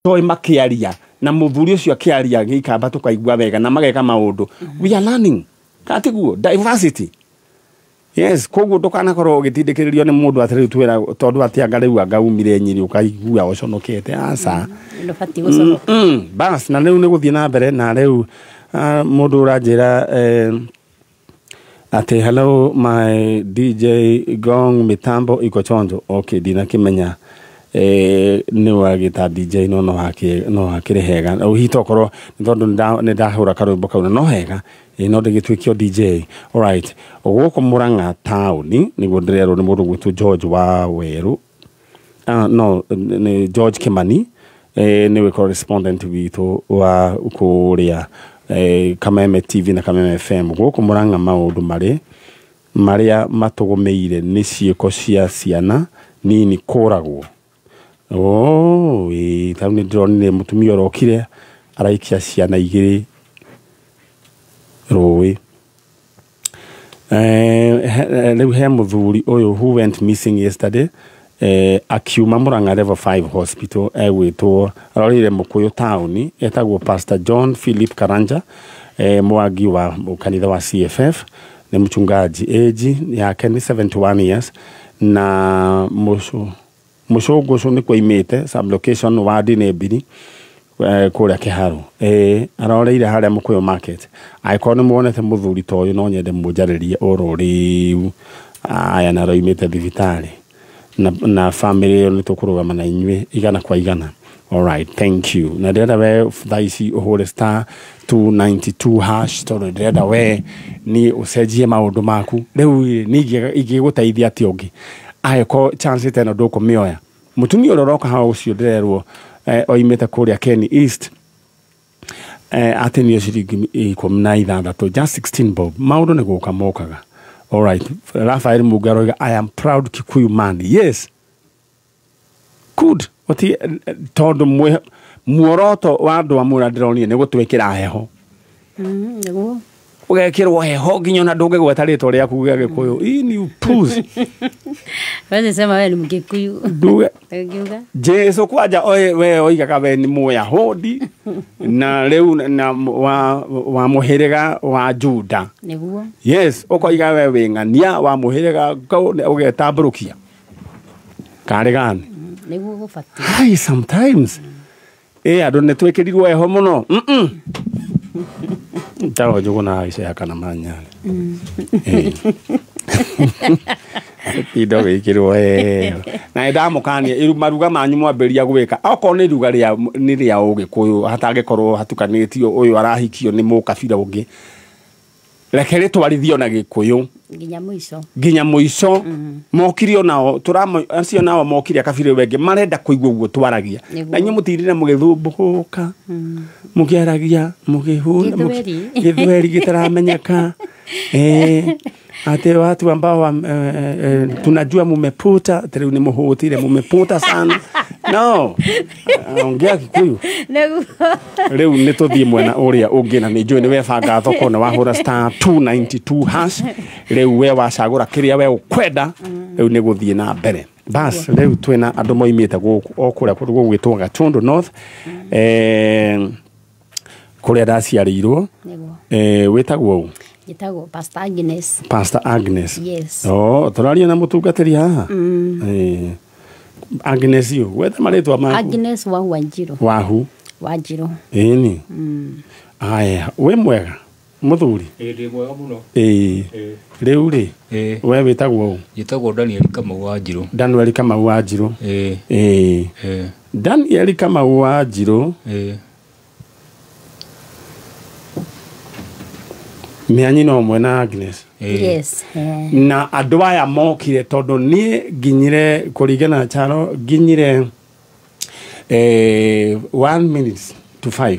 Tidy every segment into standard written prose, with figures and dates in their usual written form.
Toĩ makĩaria na mũthuri ũcio akĩaria gĩikamba tũkaigua wega na mageka maũndũ. We are learning, katiguo diversity. Yes, koguo ndũkanakorwo ũgĩtindĩkĩrĩrio nĩ mũndũ atĩ rĩu twĩra tondũ atĩ anga rĩu anga umire Nyĩrĩ ũkaigua ũconokete, aca. Ndũbatiĩ gũconoka. Bas, na rĩu nĩ gũthiĩ na mbere na rĩu mũndũ ũranjĩra atĩ hello my DJ Gong, mitambo iko chonjo. Okay, ndinakĩmenya nĩ wagĩta DJ no no hakĩrĩ hega hihi tokorwo nĩ tondũ nĩ ndahũra karwĩmbo kau na no hega no ndĩgĩtuĩkio DJ. Alright, gũkũ Murang'a taũni nĩguo ndĩrerwo nĩ mũndũ gwĩtwo George wa Werũ, no nĩ George Kimani, nĩwe correspondent witũ wa kũrĩa Kameme TV na Kameme FM. Gũkũ Murang'a maũndũ marĩ marĩa matũgũmĩire nĩ ciĩko cia ciana nini kũragwo. Oh, ĩĩ, tarĩu nĩ ndĩronire mũtumia ũrokire araikia ciana igĩrĩ rũĩ. Rĩu he mũthuri ũyũ who went missing yesterday, akiuma Murang'a level 5 hospital, egwĩtwo arorire Mũkũyũ taũni, etagwo Pastor John Philip Karanja, mwangi wa kanitha wa CFF, nĩ mchungaji, age yake nĩ 71 years, na mũcũngũcũ nĩ kuoimĩte sublocation wadi nĩ mbiri, kũrĩa Kĩharũ. Aroreire harĩa Mũkũyũ market. Angĩkorwo nĩ muonete mũthuri ta ũyũ, no nyende mũnjarĩrie oro rĩu. Aya na aroimĩte thibitarĩ na family ĩyo nĩ tũkũrũgama na inyuĩ igana kwa igana. Alright, thank you. Na ndĩrenda we thaa ici ũhũre *292# tondũ ndĩrenda we niĩ ũcenjie maũndũ maku. Rĩu niĩ ingĩgũteithia atĩa ũngĩ angĩkorwo chance ta ĩno ndũkũmĩoya? Mũtumia ũrĩa ũroka haha ũcio ndĩrerwo oimĩte kũrĩa Kenny East, atinio ciringi 16, just 16 bob. Maũndũ nĩ gũka mokaga. Alright, Rafael Muga aroiga, "I am proud Kikuyu man." Yes, good. Oti tondũ muoroto wa andũ amwe ũrĩa ndĩronire nĩ gũtwĩkĩra heho. Nĩguo. Ũgekĩrwo heho nginya ona ndũngĩgweta rĩtwa rĩaku gĩa Gĩkũyũ. Hii ni upuzi. Wewe sema wewe ni Mgikuyu. Nduge. Ngiuga. Jesu kwanja oe we oigaga we ni Mũyahudi na rĩu na wa mũhĩrĩga wa Juda. Nĩguo. Yes, ũkoiga we wĩ ng'ania wa mũhĩrĩga ũgetambũrũkia karĩ gani. Nĩguo gũbatiĩ. Hai, sometimes andũ nĩ twĩkĩrirwo heho mũno. Njagwo Njũgũna Aica kana Manyarĩ. Indo gĩkĩrwo heho na nĩndamũkania maruga manyu mwambĩrĩria gwĩka okorwo nĩ iruga rĩa nĩ rĩa Ũgĩkũyũ hatangĩkorwo hatukanĩtio ũyũ arahikio nĩ mũkabira ũngĩ, reke rĩtwarithio na Gĩkũyũ nginya mũico. Nginya mũico. Mokire onao tũramo acio nao mokire kabira wengĩ marenda kũigua ũguo twaragia. Nĩguo. Na inyuĩ mũtirire mũgĩthumbũka mũkĩaragia mũkĩhuna Gĩthweri. Gĩthweri gĩtaramenyeka, ati watu ambao tunajua mumeputa rĩu nĩ mũhũtire, mumeputa sana. No ongea Kikuyu. Nĩguo. Rĩu nĩ tũthiĩ mwena ũrĩa ũngĩ na nĩ njũĩ nĩ webanga thoko na wahũra *292# rĩu we wacagũra kĩrĩa we ũkwenda, rĩu nĩ gũthiĩ na mbere. Bas, rĩu twĩna andũ moimĩte gũkũ o kũrĩa kũndũ gũgwĩtwo Gatundu North, kũrĩa ndaciarĩirwo. Nĩguo. Wĩtagwo ũ? Njĩtagwo Pastor Agnes. Pastor Agnes. Yes. Oh, tũraria na mũtungatĩri haha. Agnes yu gwetha marĩtwa maku. Agnes Wahu Wanjiru. Wahu Wanjiru. Ĩni. Aya, wĩ mwega mũthuri? Ĩĩ, ndĩ mwega mũno. Ĩĩ. Ĩĩ. Rĩu rĩ, we wĩtagwo ũ? Njĩtagwo Daniel Kamau wa Njirũ. Daniel Kamau wa Njirũ. Ĩĩ. Ĩĩ. Ĩĩ. Daniel Kamau wa Njirũ. Ĩĩ. Nĩ anyina ũmwe na Agnes. Ĩĩ. Yes. Na andũ aya mokire tondũ niĩ nginyire kũringana na Charo nginyire 4:01.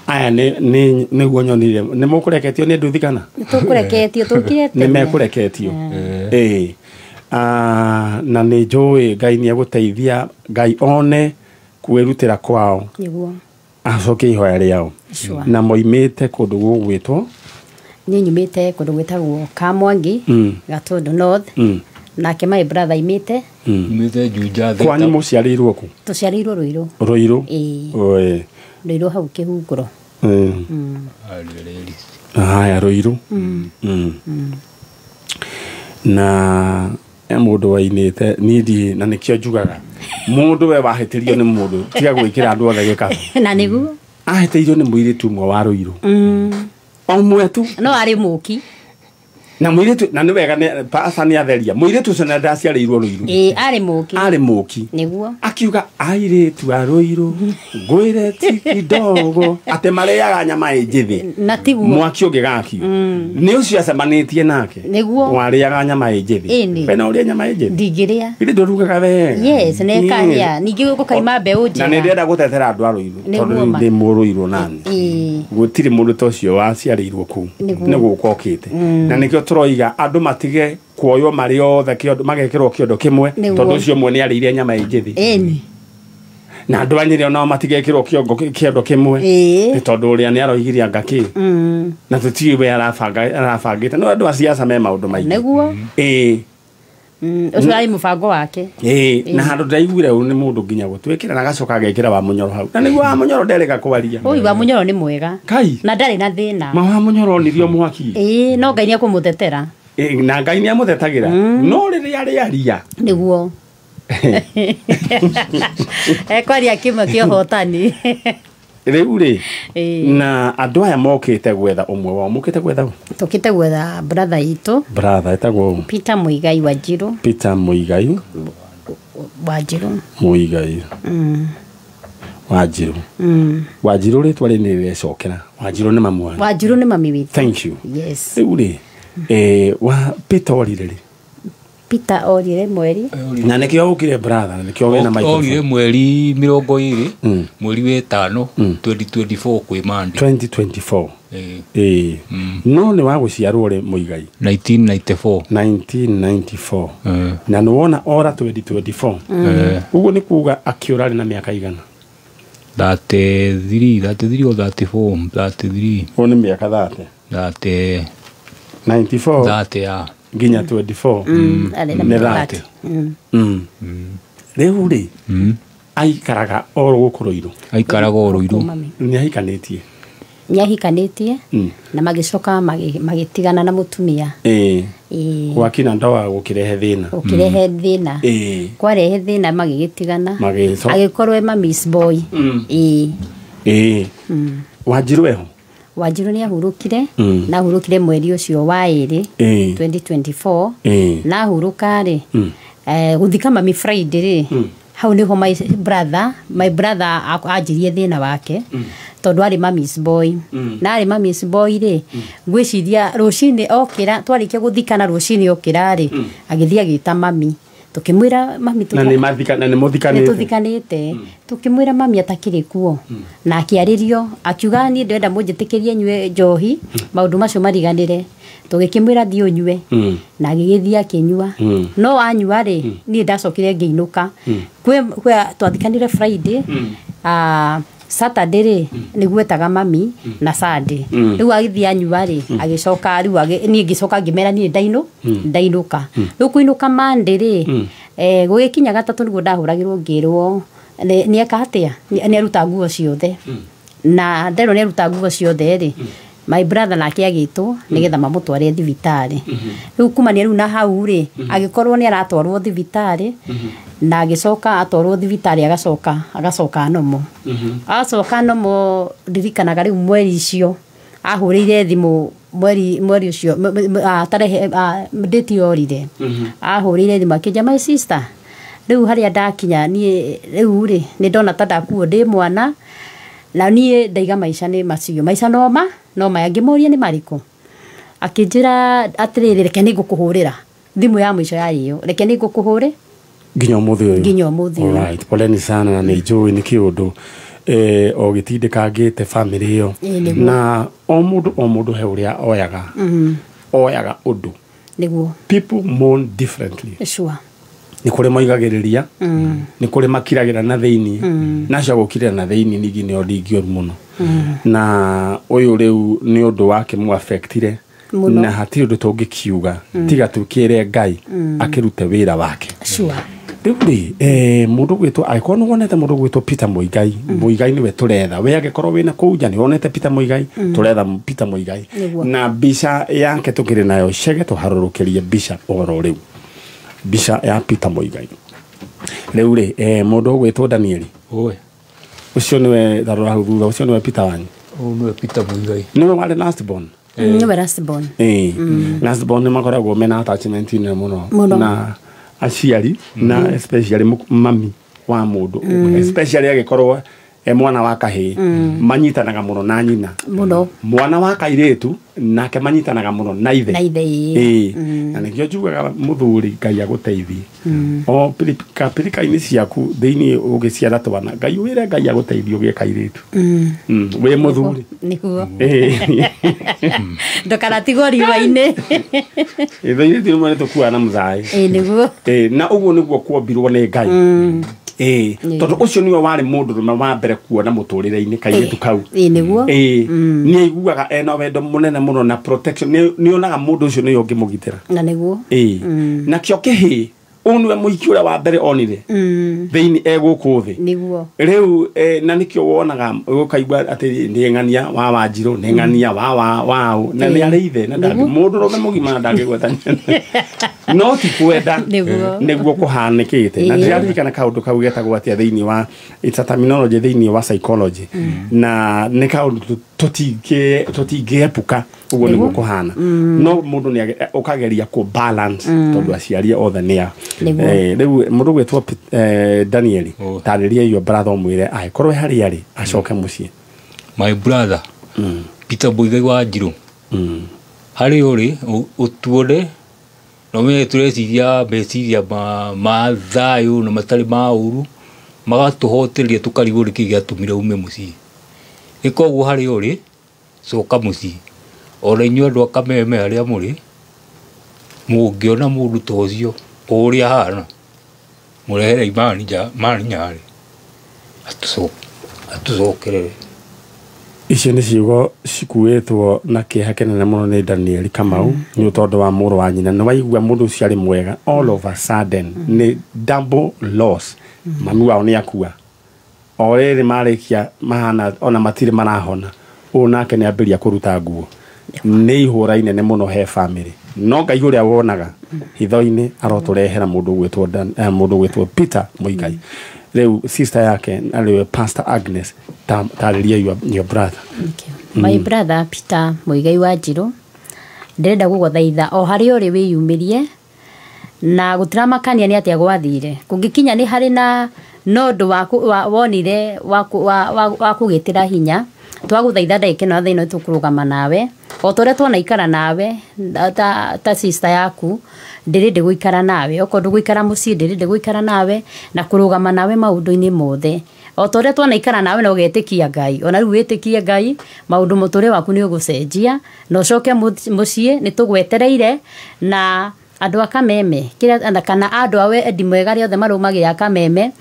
Aya nĩ nĩguo nyonire nĩ mũkũreketio nĩ nduthi kana Nĩ tũkũreketio tũkire nĩ tene. mekũreketio. Ĩĩ. Na nĩ njũĩ Ngai nĩ egũteithia, Ngai one kwĩrutĩra kwao. Nĩguo. Acokie ihoya rĩao. Sure. Na moimĩte kũndũ gũgwĩtwo Niĩ nyumĩte kũndũ gwĩtagwo Kamwangi, Gatundu North. Nake my brother aimĩte Mĩte Juja. Kwanyu mũciarĩirwo kũ? Tũciarĩirwo Rũirũ. Rũirũ? Ĩĩ. Oe. Rũirũ hau Kĩhungũro. Haya, Rũirũ. Na e mũndũ wainĩte niĩ ndiĩ, na nĩkĩo njugaga mũndũ we wahĩtĩrio nĩ mũndũ tiga gwĩkĩra andũ othe gĩkabũ. Na nĩguo. Ahĩtĩirio nĩ mũirĩtu ũmwe wa Rũirũ, o ũmwe tu. No arĩ mũki. Na mũirĩtu, na nĩ wega pasa nĩ atheria mũirĩtu ũcio, na ndaciarĩirwo Rũirũ. Ĩĩ, arĩ mũki. Arĩ mũki. Nĩguo. Akiuga airĩtu a Rũirũ ngwĩre ti kidogo atĩ marĩaga nyama ĩ njĩthĩ. Na tiguo. Mwaki ũngĩgakio nĩ ũcio acemanĩtie nake. Nĩguo. Warĩaga nyama ĩ njĩthĩ. Ĩni. We no ũrĩe nyama ĩ njĩthĩ? Ndingĩrĩa. Githĩ ndũrugaga wega? Yes, na ĩkahĩa ningĩ gũkaima mbeũ Na njega. nĩ ndĩrenda gũtetera andũ a Rũirũ Nĩguo tondũ rĩu ma. ndĩ mũrũirũ nani. Ĩĩ. Gũtirĩ mũndũ ta ũcio waciarĩirwo kũu. Nĩguo. Nĩ gũka okĩte, na nĩkĩo tũroiga andũ matige kuoywo marĩ othe kĩondo, magekĩrwo kĩondo kĩmwe. Nĩguo. Tondũ ũcio ũmwe nĩ arĩire nyama ĩ njĩthĩ. Ĩni. Na andũ a Nyĩrĩ onao matigekĩrwo kĩondo kĩmwe. Ĩĩ. Nĩ tondũ ũrĩa nĩ aroigire anga kĩ, na tũtiũĩ we arabangĩte. No andũ a siasa me maũndũ maingĩ. Nĩguo. Ĩĩ. Ũcio arĩ mũbango wake. Ĩĩ, na handũ ndaiguire ũũ nĩ mũndũ nginya gũtwĩkĩra na agacoka agekĩra wa Mũnyoro hau, na nĩguo wa Mũnyoro nderĩga kwaria. Ũi, wa Mũnyoro nĩ mwega. Kai. Na ndarĩ na thĩna. Ma wa Mũnyoro onirio mwaki. Ĩĩ, no Ngai nĩ ekũmũtetera. Ĩĩ, na Ngai nĩ amũtetagĩra, no rĩrĩa rĩaria. Nĩguo ekwaria kĩmwe kĩa ũhotani. Rĩu rĩ, Ĩĩ. na andũ aya mokĩte gwetha ũmwe wao, mokĩte gwetha ũ? Tũkĩte gwetha brother itũ. Brother etagwo ũ? Peter Muigai Wanjiru. Peter Muigai. Wanjiru. Muigai Wanjiru. Wanjiru, rĩtwa rĩ nĩ rĩrecokera. Wanjiru nĩ mamu wanyu? Wanjiru nĩ mami witũ. Thank you. Yes. Rĩu rĩ, wa Peter orire rĩ? Peter orire mweri Na nĩkĩo ũkire, brother, na nĩkĩo wĩna Orire microphone. mweri 20 mweri wetano 2024 kwĩ Monday. 2024? Ĩĩ. Ĩĩ, no nĩ wa gũciarwo rĩ, Muigai? 1994. 1994? Eh. Na nĩ wona ora 2024. Eh. Ũguo nĩ kuga akĩũra arĩ na mĩaka igana? 33, 33 or 34, 33. Ũyũ nĩ mĩaka 30. 30. 94. 30 ya. Nginya 24. Arĩ na Nĩ mĩaka 30. 30. Rĩu rĩ, aikaraga oro gũkũ Rũirũ? Aikaraga o Rũirũ. Mami. Nĩ ahikanĩtie? Nĩ ahikanĩtie na magĩcoka magĩtigana na mũtumia. Ĩĩ. Ĩĩ. Gwakina ndoa gũkĩrehe thĩna. Ũkĩrehe thĩna. Ĩĩ. Kwarehe thĩna magĩgĩtigana. Agĩkorwo e mami's boy. Ĩĩ. Ĩĩ, Wanjiru eho? Wanjiru nĩ ahurũkire. Na ahurũkire mweri ũcio wa ĩrĩ 2024. Na ahurũka rĩ, gũthika mami Friday rĩ, hau nĩho my brother anjirie thĩna wake, tondũ arĩ mami's boy. Na arĩ mami's boy rĩ, ngwĩciria rũcinĩ okĩra, twarĩkia gũthikana rũcinĩ okĩra rĩ, agĩthiĩ agĩta mami, tũkĩmwĩra mami Na nĩ mathika, na nĩ nĩ mũthikanĩte? Tũthikanĩte. Tũkĩmwĩra mami atakĩrĩ kuo, na akĩarĩrio akiuga, niĩ ndĩrenda mũnjĩtĩkĩrie nyue njohi, maũndũ macio mariganĩre. Tũgĩkĩmwĩra thiĩ ũnyue. Na agĩgĩthiĩ akĩnyua. No anyua rĩ, niĩ ndacokire ngĩinũka. Kwĩ twathikanire Friday, Saturday rĩ nĩguo etaga mami na Sunday. Rĩu agĩthiĩ anyua rĩ, agĩcoka rĩu niĩ ngĩcoka ngĩmera niĩ ndainũka. Rĩu kũinũka Monday rĩ, gũgĩkinya gatatũ nĩguo ndahũragĩrwo ngĩrwo nĩ eka atĩa, nĩ aruta nguo ciothe. Na nderwo nĩ aruta nguo ciothe rĩ, my brother nake agĩtwo nĩgetha mamũtware thibitarĩ. Rĩu kumania rĩu na hau rĩ, agĩkorwo nĩ aratwarwo thibitarĩ, na agĩcoka atwarwo thibitarĩ, agacoka nomo, acoka nomo. Ndirikanaga rĩu mweri icio ahũrĩire thimũ, mweri ũcio tarehe date yorire, ahũrĩire thimũ akĩnjia, "My sister, rĩu harĩa ndakinya niĩ rĩu rĩ, nĩ ndona ta ndakuo ndĩ mwana, na niĩ ndaiga maica nĩ macio, maica no maya." Ngĩmũria nĩ marĩkũ, akĩnjĩra atĩrĩrĩ, "Reke nĩ ngũkũhũrĩra thimũ." Ya mũico yarĩ ĩyo, "Reke nĩ ngũkũhũrĩ." Nginya ũmũthĩ ũyũ? Nginya ũmũthĩ ũyũ. Alright, poleni sana, na nĩ njũĩ nĩ kĩũndũ o gĩtindĩkangĩte family ĩyo. Ĩĩ, nĩguo. Na o mũndũ o mũndũ he ũrĩa oyaga ũndũ. Nĩguo. People mourn differently. Sure. Nĩ kũrĩ moigagĩrĩria, nĩ kũrĩ makiragĩra na thĩiniĩ, na acio agũkirĩra na thĩiniĩ ningĩ nĩo ndingĩoru mũno. Na ũyũ rĩu nĩ ũndũ wake mũaffectire. Na hatirĩ ũndũ tũngĩkiuga tiga tũkĩre Ngai akĩrute wĩra wake. Sure. Rĩu rĩ, mũndũ gwĩtwo, angĩkorwo nĩ wonete mũndũ gwĩtwo Peter Muigai, Muigai nĩwe tũretha. We angĩkorwo wĩna kũu nja nĩ wonete Peter Muigai, tũretha Peter Muigai. Na mbica yake tũkĩrĩ nayo cege, tũharũrũkĩrie mbica oro rĩu, mbica ya Peter Muigai. Rĩu rĩ, mũndũ ũgwĩtwo Danieli. Oe. Ũcio nĩwe tharora hau thutha, ũcio nĩwe Peter wanyu. Ũyũ nĩwe Peter Muigai. Nĩwe warĩ last born. Nĩwe last born. Last born nĩ makoragwo mena attachment nene mũno Mũno. na aciari, na especially mami wa mũndũ, especially agĩkorwo e mwana wa kahĩĩ, manyitanaga mũno na nyina Mũno. Mwana wa kairĩtu nake manyitanaga mũno na ithe. Na ithe, ĩĩ. Ĩĩ. Na nĩkĩo njugaga mũthuri Ngai agũteithie o pirika-inĩ ciaku thĩinĩ ũgĩciara twana, Ngai wĩre Ngai agũteithie ũgĩe kairĩtu. Wĩ mũthuri. Nĩguo. Ndũkanatigwo riũa-inĩ. Ithuĩ rĩmwe nĩ tũkuaga na mũthaĩ. Ĩĩ nĩguo. Na ũguo nĩguo kuombirwo nĩ Ngai. Tondũ ũcio nĩwe warĩ mũndũrũme wa mbere kuona mũtũrĩre-inĩ kairĩtu kau. Ĩĩ nĩguo. Nĩ aiguaga ena wendo mũnene mũno na protection, nĩ onaga mũndũ ũcio nĩwe ũngĩmũgitĩra. Na nĩguo. Nakĩo kĩhĩĩ, ũyũ nĩwe mũhiki ũrĩa wa mbere onire thĩinĩ e gũkũ thĩ. Nĩguo. Rĩu na nĩkĩo wonaga ũkaigua atĩ nĩ ng'ania wa Wanjirũ, nĩ ng'ania wa waũ, na nĩ arĩ ithe, na ndangĩ mũndũrũme mũgima ndangĩgweta, no ti kwenda. Nĩguo. Nĩguo kũhanĩkĩte. Na ndĩraririkana kaũndũ kau getagwo atĩa thĩinĩ wa, it's a terminology thĩinĩ wa psychology, na nĩ kaũndũ tũtingĩepuka, ũguo nĩguo kũhana, no mũndũ nĩ ũkageria kũ balance tondũ aciari othe nĩ a Nĩguo. Rĩu mũndũ gwĩtwo Danieli, Oh. tarĩria your brother, ũmwĩre angĩkorwo e harĩa arĩ acoke mũciĩ. My brother Peter Muigai wa Njirũ, harĩ ũrĩ ũtuone na ũmenye tũreciria meciria ma thayũ na matarĩ ma ũru, magatũhotĩria tũkarigwo nĩkĩ gĩatũmire ume mũciĩ. Nĩ koguo harĩ ũrĩ, coka mũciĩ. Ona inyuĩ andũ a Kameme arĩa mũrĩ, mũngĩona mũndũ ta ũcio o ũrĩa ahana, mũrehere mani nyarĩ atũcokerere. Icio nĩ ciugo cikuĩtwo na kĩeha kĩnene mũno nĩ Daniel Kamau nĩ tondũ wa mũrũ wa nyina. Nĩ waigua mũndũ ũcio arĩ mwega, all of a sudden nĩ double loss. Mami wao nĩ akua o rĩrĩ marĩkia mahana ona matirĩ marahona, ũyũ nake nĩ ambĩrĩria kũruta nguo. Nĩ ihũra inene mũno he family, no Ngai ũrĩa wonaga hitho-inĩ arotũrehera mũndũ ũgwĩtwo Peter Muigai. Rĩu sister yake arĩwe Pastor Agnes, tarĩria your brother. Okay. My brother Peter Muigai wa Njirũ, ndĩrenda gũgũthaitha o harĩa ũrĩ wĩyumĩrie, na gũtiramakania nĩ atĩa gwathire, kũngĩkinya nĩ harĩ na no ũndũ wonire wa kũgĩtĩra hinya, twagũthaitha ndagĩka ĩno thaa ĩno tũkũrũgama nawe o ta ũrĩa twanaikara nawe ta sister yaku. Ndĩrĩ gũikara nawe okorwo ndũgũikara mũciĩ, ndĩrĩ gũikara nawe na kũrũgama nawe maũndũ-inĩ mothe o ta ũrĩa twanaikara nawe, na ũgetĩkia Ngai. Ona rĩu wĩtĩkie Ngai, maũndũ mũtũrĩre waku nĩ ũgũcenjia na ũcoke mũciĩ. Nĩ tũgwetereire na andũ a Kameme kĩrĩa kana andũ a wendi mwega arĩa othe marũmagĩrĩra Kameme,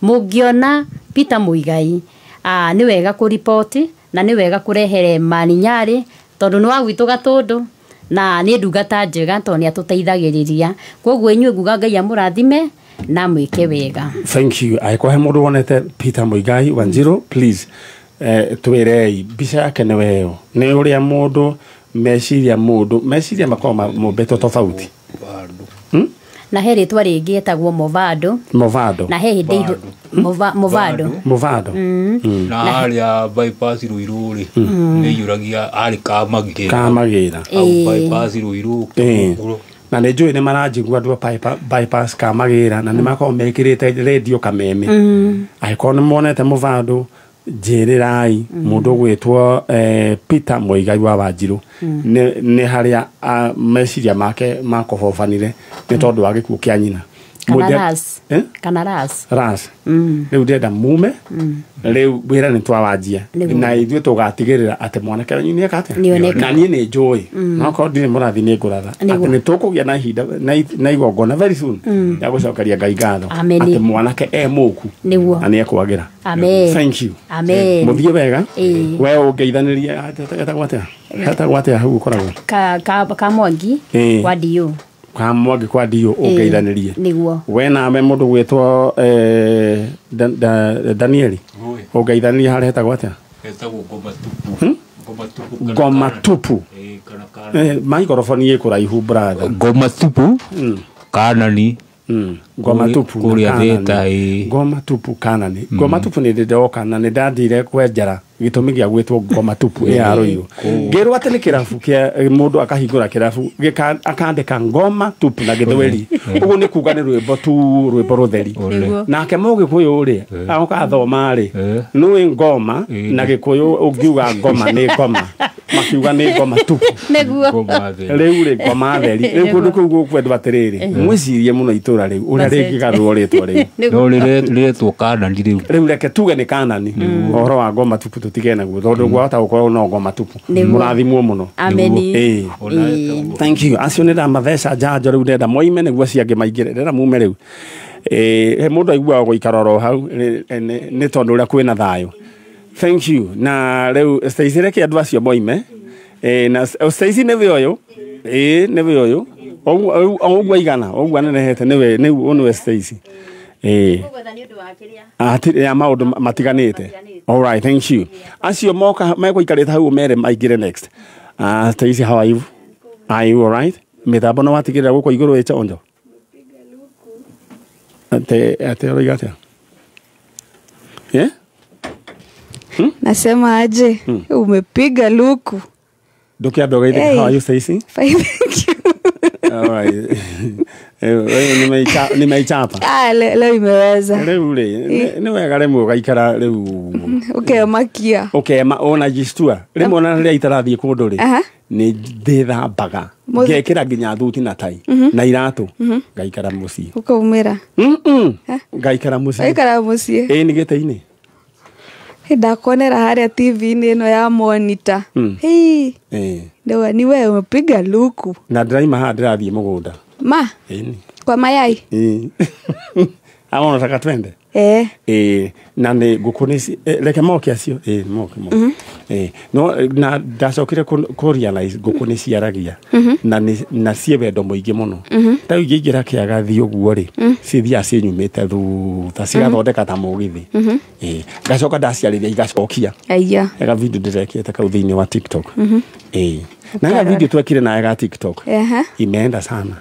mũngĩona Peter Muigai, nĩ wega kũripoti na nĩ wega kũrehere mani nyarĩ, tondũ nĩ wa gwitũ Gatũndũ na nĩ ndungata njega, tondũ nĩ atũteithagĩrĩria. Koguo inyuĩ nguga Ngai amũrathime na mwĩke wega. Thank you. Angĩkorwo he mũndũ wonete Peter Muigai Wanjiru, please twĩrei mbica yake nĩwe ĩyo. Nĩ ũrĩa mũndũ meciria, mũndũ meciria makoragwo mombĩtwo tofauti. Na he rĩtwa rĩngĩ etagwo Movado. Movado. Na he hĩndĩ Movado. Movado. Na harĩa bypass Ruiru rĩ, nĩ iyũragia arĩ Kamagĩra. Kamagĩra. Hau bypass Ruiru kũgũrũ. Na nĩ njũĩ nĩ maranjigua andũ a bypass Kamagĩra, na nĩ makoragwo mekĩrĩte radio Kameme. Angĩkorwo nĩ monete Movado, njĩrĩrai mũndũ ũgwĩtwo Peter Muigai wa Wanjiru nĩ harĩa meciria make makobobanire nĩ tondũ wa gĩkuũ kĩa nyina. Kana ras. Kana ras. Ras. Rĩu ndĩrenda mume. Rĩu wĩra nĩ twawanjia. Na ithuĩ tũgatigĩrĩra atĩ mwanake wanyu nĩeka atĩa. Na niĩ nĩ njũĩ. No korwo ndirĩ mũrathi nĩ ngũratha. Atĩ nĩ tũkũgĩa na ihinda na igongona very soon. Ya gũcokeria Ngai ngatho. Atĩ mwanake e mũku. Na nĩ ekwagĩra. Amen. Thank you. Amen. Mũthiĩ wega. We ũngeithanĩria etagwo atĩa? Etagwo atĩa hau ũkoragwo? Ka Mwangi kwa DU. Ka Mwangi kwa DU ũngeithanĩrie. Nĩguo. We nawe mũndũ gwĩtwo Danieli. Ũngeithanĩria harĩa hetagwo atĩa? Hetagwo Ngoma Tupu. Ngoma Tupu. Maikoroboni ĩ kũraihu brother. Ngoma Tupu. Kanani. Ngoma Tupu Ngoma Tupu Kanani. Ngoma Tupu nĩ ndĩndoka na nĩ ndathire kwenjera gĩtũmi gĩa gwĩtwo Ngoma Tupu ĩ Ruiru. Ngĩrwo atĩ nĩ kĩrabu kĩa mũndũ akahingũra kĩrabu akandĩka Ngoma Tupu na Gĩthweri. Ũguo nĩ kuga nĩ rwĩmbo tu rwĩmbo rũtheri. Nake Mũgĩkũyũ rĩ agoka thoma rĩ nũĩ ngoma na Gĩkũyũ ũngiuga ngoma nĩ ngoma makiuga nĩ Ngoma Tupu. Nĩguo. Rĩu rĩ ngoma theri. Rĩu kũndũ kũu gũkwendwo atĩrĩrĩ mwĩcirie mũno itũra rĩu ũrĩa rĩngĩgarũrwo rĩtwa rĩu. No rĩretwo Kanani rĩu. Rĩu reke tuge nĩ Kanani. Ũhoro wa Ngoma Tupu tũtige naguo tondũ gwahota gũkorwo no Ngoma Tupu. Mũrathimwo mũno. Amen. Thank you. Acio nĩ ndamatheca njanjo rĩu ndenda moime nĩguo acio angĩ maingĩre. Ndĩrenda mume rĩu. Mũndũ aiguaga gũikara oro hau nĩ tondũ ũrĩa kwĩna thayũ. Thank you. Na rĩu Stacy reke andũ acio moime. Na Stacy nĩwe ũyũ. Nĩwe ũyũ. Ũguo aigana, ũguo anenehete nĩwe nĩwe Stacy. Ya maũndũ matiganĩte. All right, thank you. Acio moka megũikarĩte hau mere maingĩre next. Stacy, how are you? Are you all right? Mĩtambo no watigĩrĩra gũkũ igũrũ ĩ chonjo. Ate ũroiga atĩa? Nasema aje? Umepiga luku. Ndũkĩambe ũgeithĩke. How are you, Stacy? Fine, thank you. All right. Nimeichapa. Leo imeweza. Rĩu rĩ nĩ wega rĩmwe ũgaikara rĩu ũkemakia. Ũkema ona jistua. Rĩmwe ona rĩrĩa itarathiĩ kũndũ rĩ nĩ ndĩthambaga. Ngekĩra nginya thuti na tai na iratũ ngaikara mũciĩ. Ũkaumĩra. Ngaikara mũciĩ. Ngaikara mũciĩ. Ĩĩ nĩ gĩtĩ-inĩ. Ndakuonera harĩa TV-inĩ ĩno ya monitor. Hii. Ndio ni wewe umepiga luku. Na ndĩraima haha ndĩrathiĩ mũgũnda. Ma? Ĩni. Kwa mayai? Ĩĩ. Ama unataka twende? Na nĩ ngũkũ nĩ reke moke acio. Moke moke. No na ndacokire kũ realize ngũkũ nĩ ciaragia na na ciĩ wendo mũingĩ mũno. Ta rĩu ingĩingĩra kĩaga thiĩ ũguo rĩ cithiaga cinyumĩte thutha cigathondeka ta mũgithi. Ngacoka ndaciarĩria igacokia. Aya. Ga video ndĩrekĩte kau thĩinĩ wa TikTok. Na ga video twekire naye ga TikTok. Imeenda sana.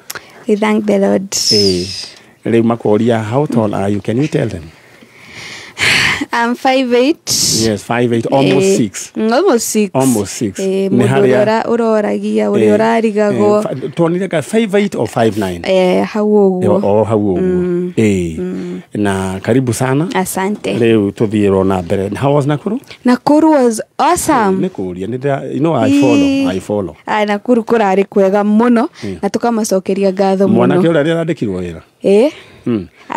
We thank the Lord. Rĩu makoria how tall are you? Can you tell them? I'm 5'8". Yes, 5'8", almost 6. Almost 6. Almost 6. Mũndũ ũrĩa ũroragia, ũrĩa ũrarigagwo. Tuonire ka 5'8 or 5'9? Hau ũguo. O hau ũguo. Na karibu sana. Asante. Rĩu tũthiĩ na mbere. How was Nakuru? Nakuru was awesome. Nĩ kũũria, you know I follow, I follow. Nakuru kũrarĩ kwega mũno na tũkamacokeria ngatho mũno. Mwanake ũrĩa arandĩkirwo wĩra?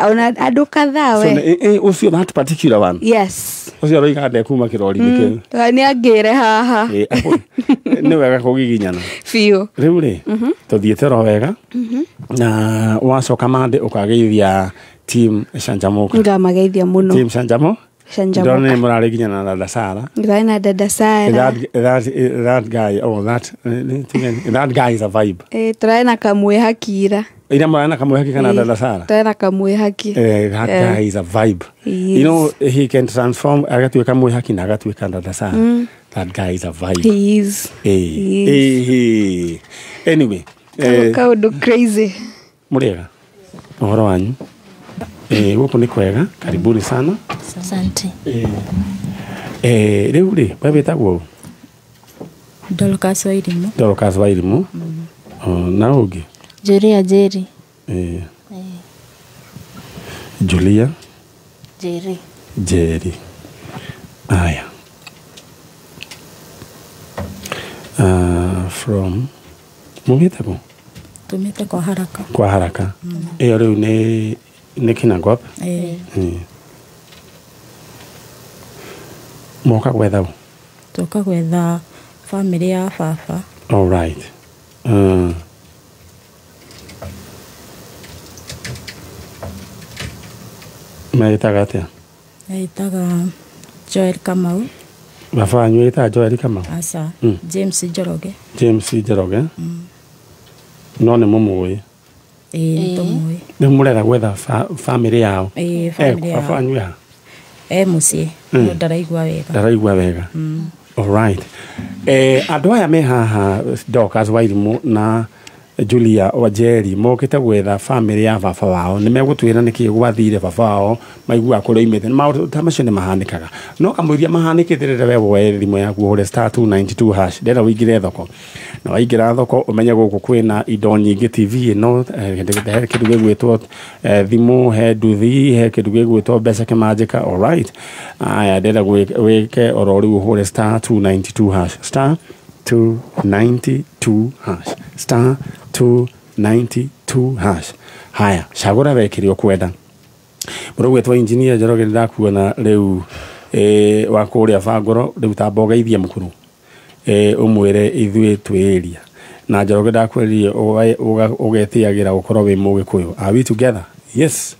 Ona andũ kadhaa we. So ũcio that particular one. Yes. Ũcio aroiga ndekuma kĩrori-inĩ kĩu. Nĩ angĩre haha. Nĩ wega kũgiginyana. Biũ. Rĩu rĩ tũthiĩte oro wega na wacoka Monday ũkageithia team Canjamuka. Ngamageithia mũno. Team Canjamuka. Canjamuka. Ndona nĩ mũrarĩ nginya na dada Sara. Ndĩrarĩ na dada Sara. That guy, oh that that guy is a vibe. Tũrarĩ na kamwĩhaki ira. Ira mũrarĩ na kamwĩhaki kana dada Sara? Tũrarĩ na kamwĩhaki. That guy is a vibe. You know he can transform agatuĩka mwĩhaki na agatuĩka dada Sara. That guy is a vibe. He is. Anyway, kaũndũ crazy. Mũrĩega. Ũhoro wanyu? Gũkũ nĩ kwega, karibuni sana. Asante. Rĩu rĩ, we wĩtagwo ũ? Dorcas Wairimu. Dorcas Wairimu. Na ũngĩ? Julia Njeri. Julia Njeri. Njeri. Aya. From mumĩte kũ? Tumĩte kwa haraka. Kwa haraka. Ĩyo rĩu nĩ Kinangop. Moka gwetha ũ? Tũka gwetha family ya baba. All right. Meĩtaga atĩa? Meĩtaga Joel Kamau. Baba wanyu ĩtaga Joel Kamau? Aca. James Njoroge. James Njoroge. No nĩ mũmũĩ? Ĩĩ, nĩ tũmũĩ. Rĩu mũretha gwetha family yao? Ĩĩ, family yao. Baba wanyu ha? E mũciĩ, no ndaraigua wega. Ndaraigua wega. All right. Andũ aya me haha Dorcas Wairimu na Julia Wanjeri mokĩte gwetha family ya baba wao. Nĩ megũtwĩra nĩkĩ gwathire baba wao maiguaga kũrĩa oimĩte. Maũndũ ta macio nĩ mahanĩkaga. No kamũiria mahanĩkĩte rĩrĩa we woe thimũ yaku ũhũre star 292 hash. Ndĩrenda ũingĩre thoko. Na waingĩra thoko ũmenye gũkũ kwĩna indo nyingĩ, TV ĩno, he kĩndũ gĩgwĩtwo thimũ, he nduthi, he kĩndũ gĩgwĩtwo mbeca kĩmanjĩka. All right. Aya, ndĩrenda wĩke oro rĩu ũhũre star 292 hash. Star 292 hash. Star 292 hash. Haya, cagũra we kĩrĩa ũkwenda. Mũrũgwĩtwo engineer Njoroge nĩndakuona rĩu wa kũrĩa Bangoro, rĩu tamba ũgeithie mũkũrũ. Ũmwĩre ithuĩ twĩ area. Na Njoroge ndakwĩrire ũgetĩagĩra gũkorwo wĩ mũgĩkũyũ. Are we together? Yes.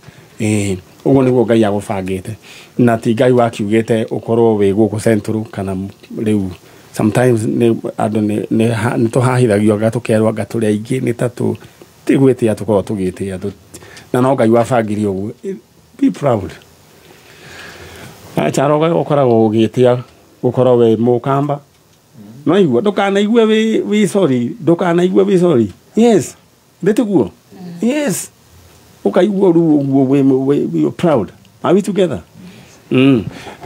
Ũguo nĩguo Ngai agũbangĩte. Na ti Ngai wakiugĩte ũkorwo wĩ gũkũ Central kana rĩu sometimes nĩ andũ nĩ tũhahithagio anga tũkerwo anga tũrĩ aingĩ nĩ ta ti gwĩtĩa tũkoragwo tũgĩtĩa, na no Ngai wabangire ũguo. Be proud. Charo ũkoragwo ũgĩtĩa gũkorwo wĩ mũkamba. No igua ndũkanaigue wĩ sorry, ndũkanaigue wĩ sorry. Yes. Ndĩtiguo? Yes. Ũkaigua rĩu ũguo wĩ proud. Are we together?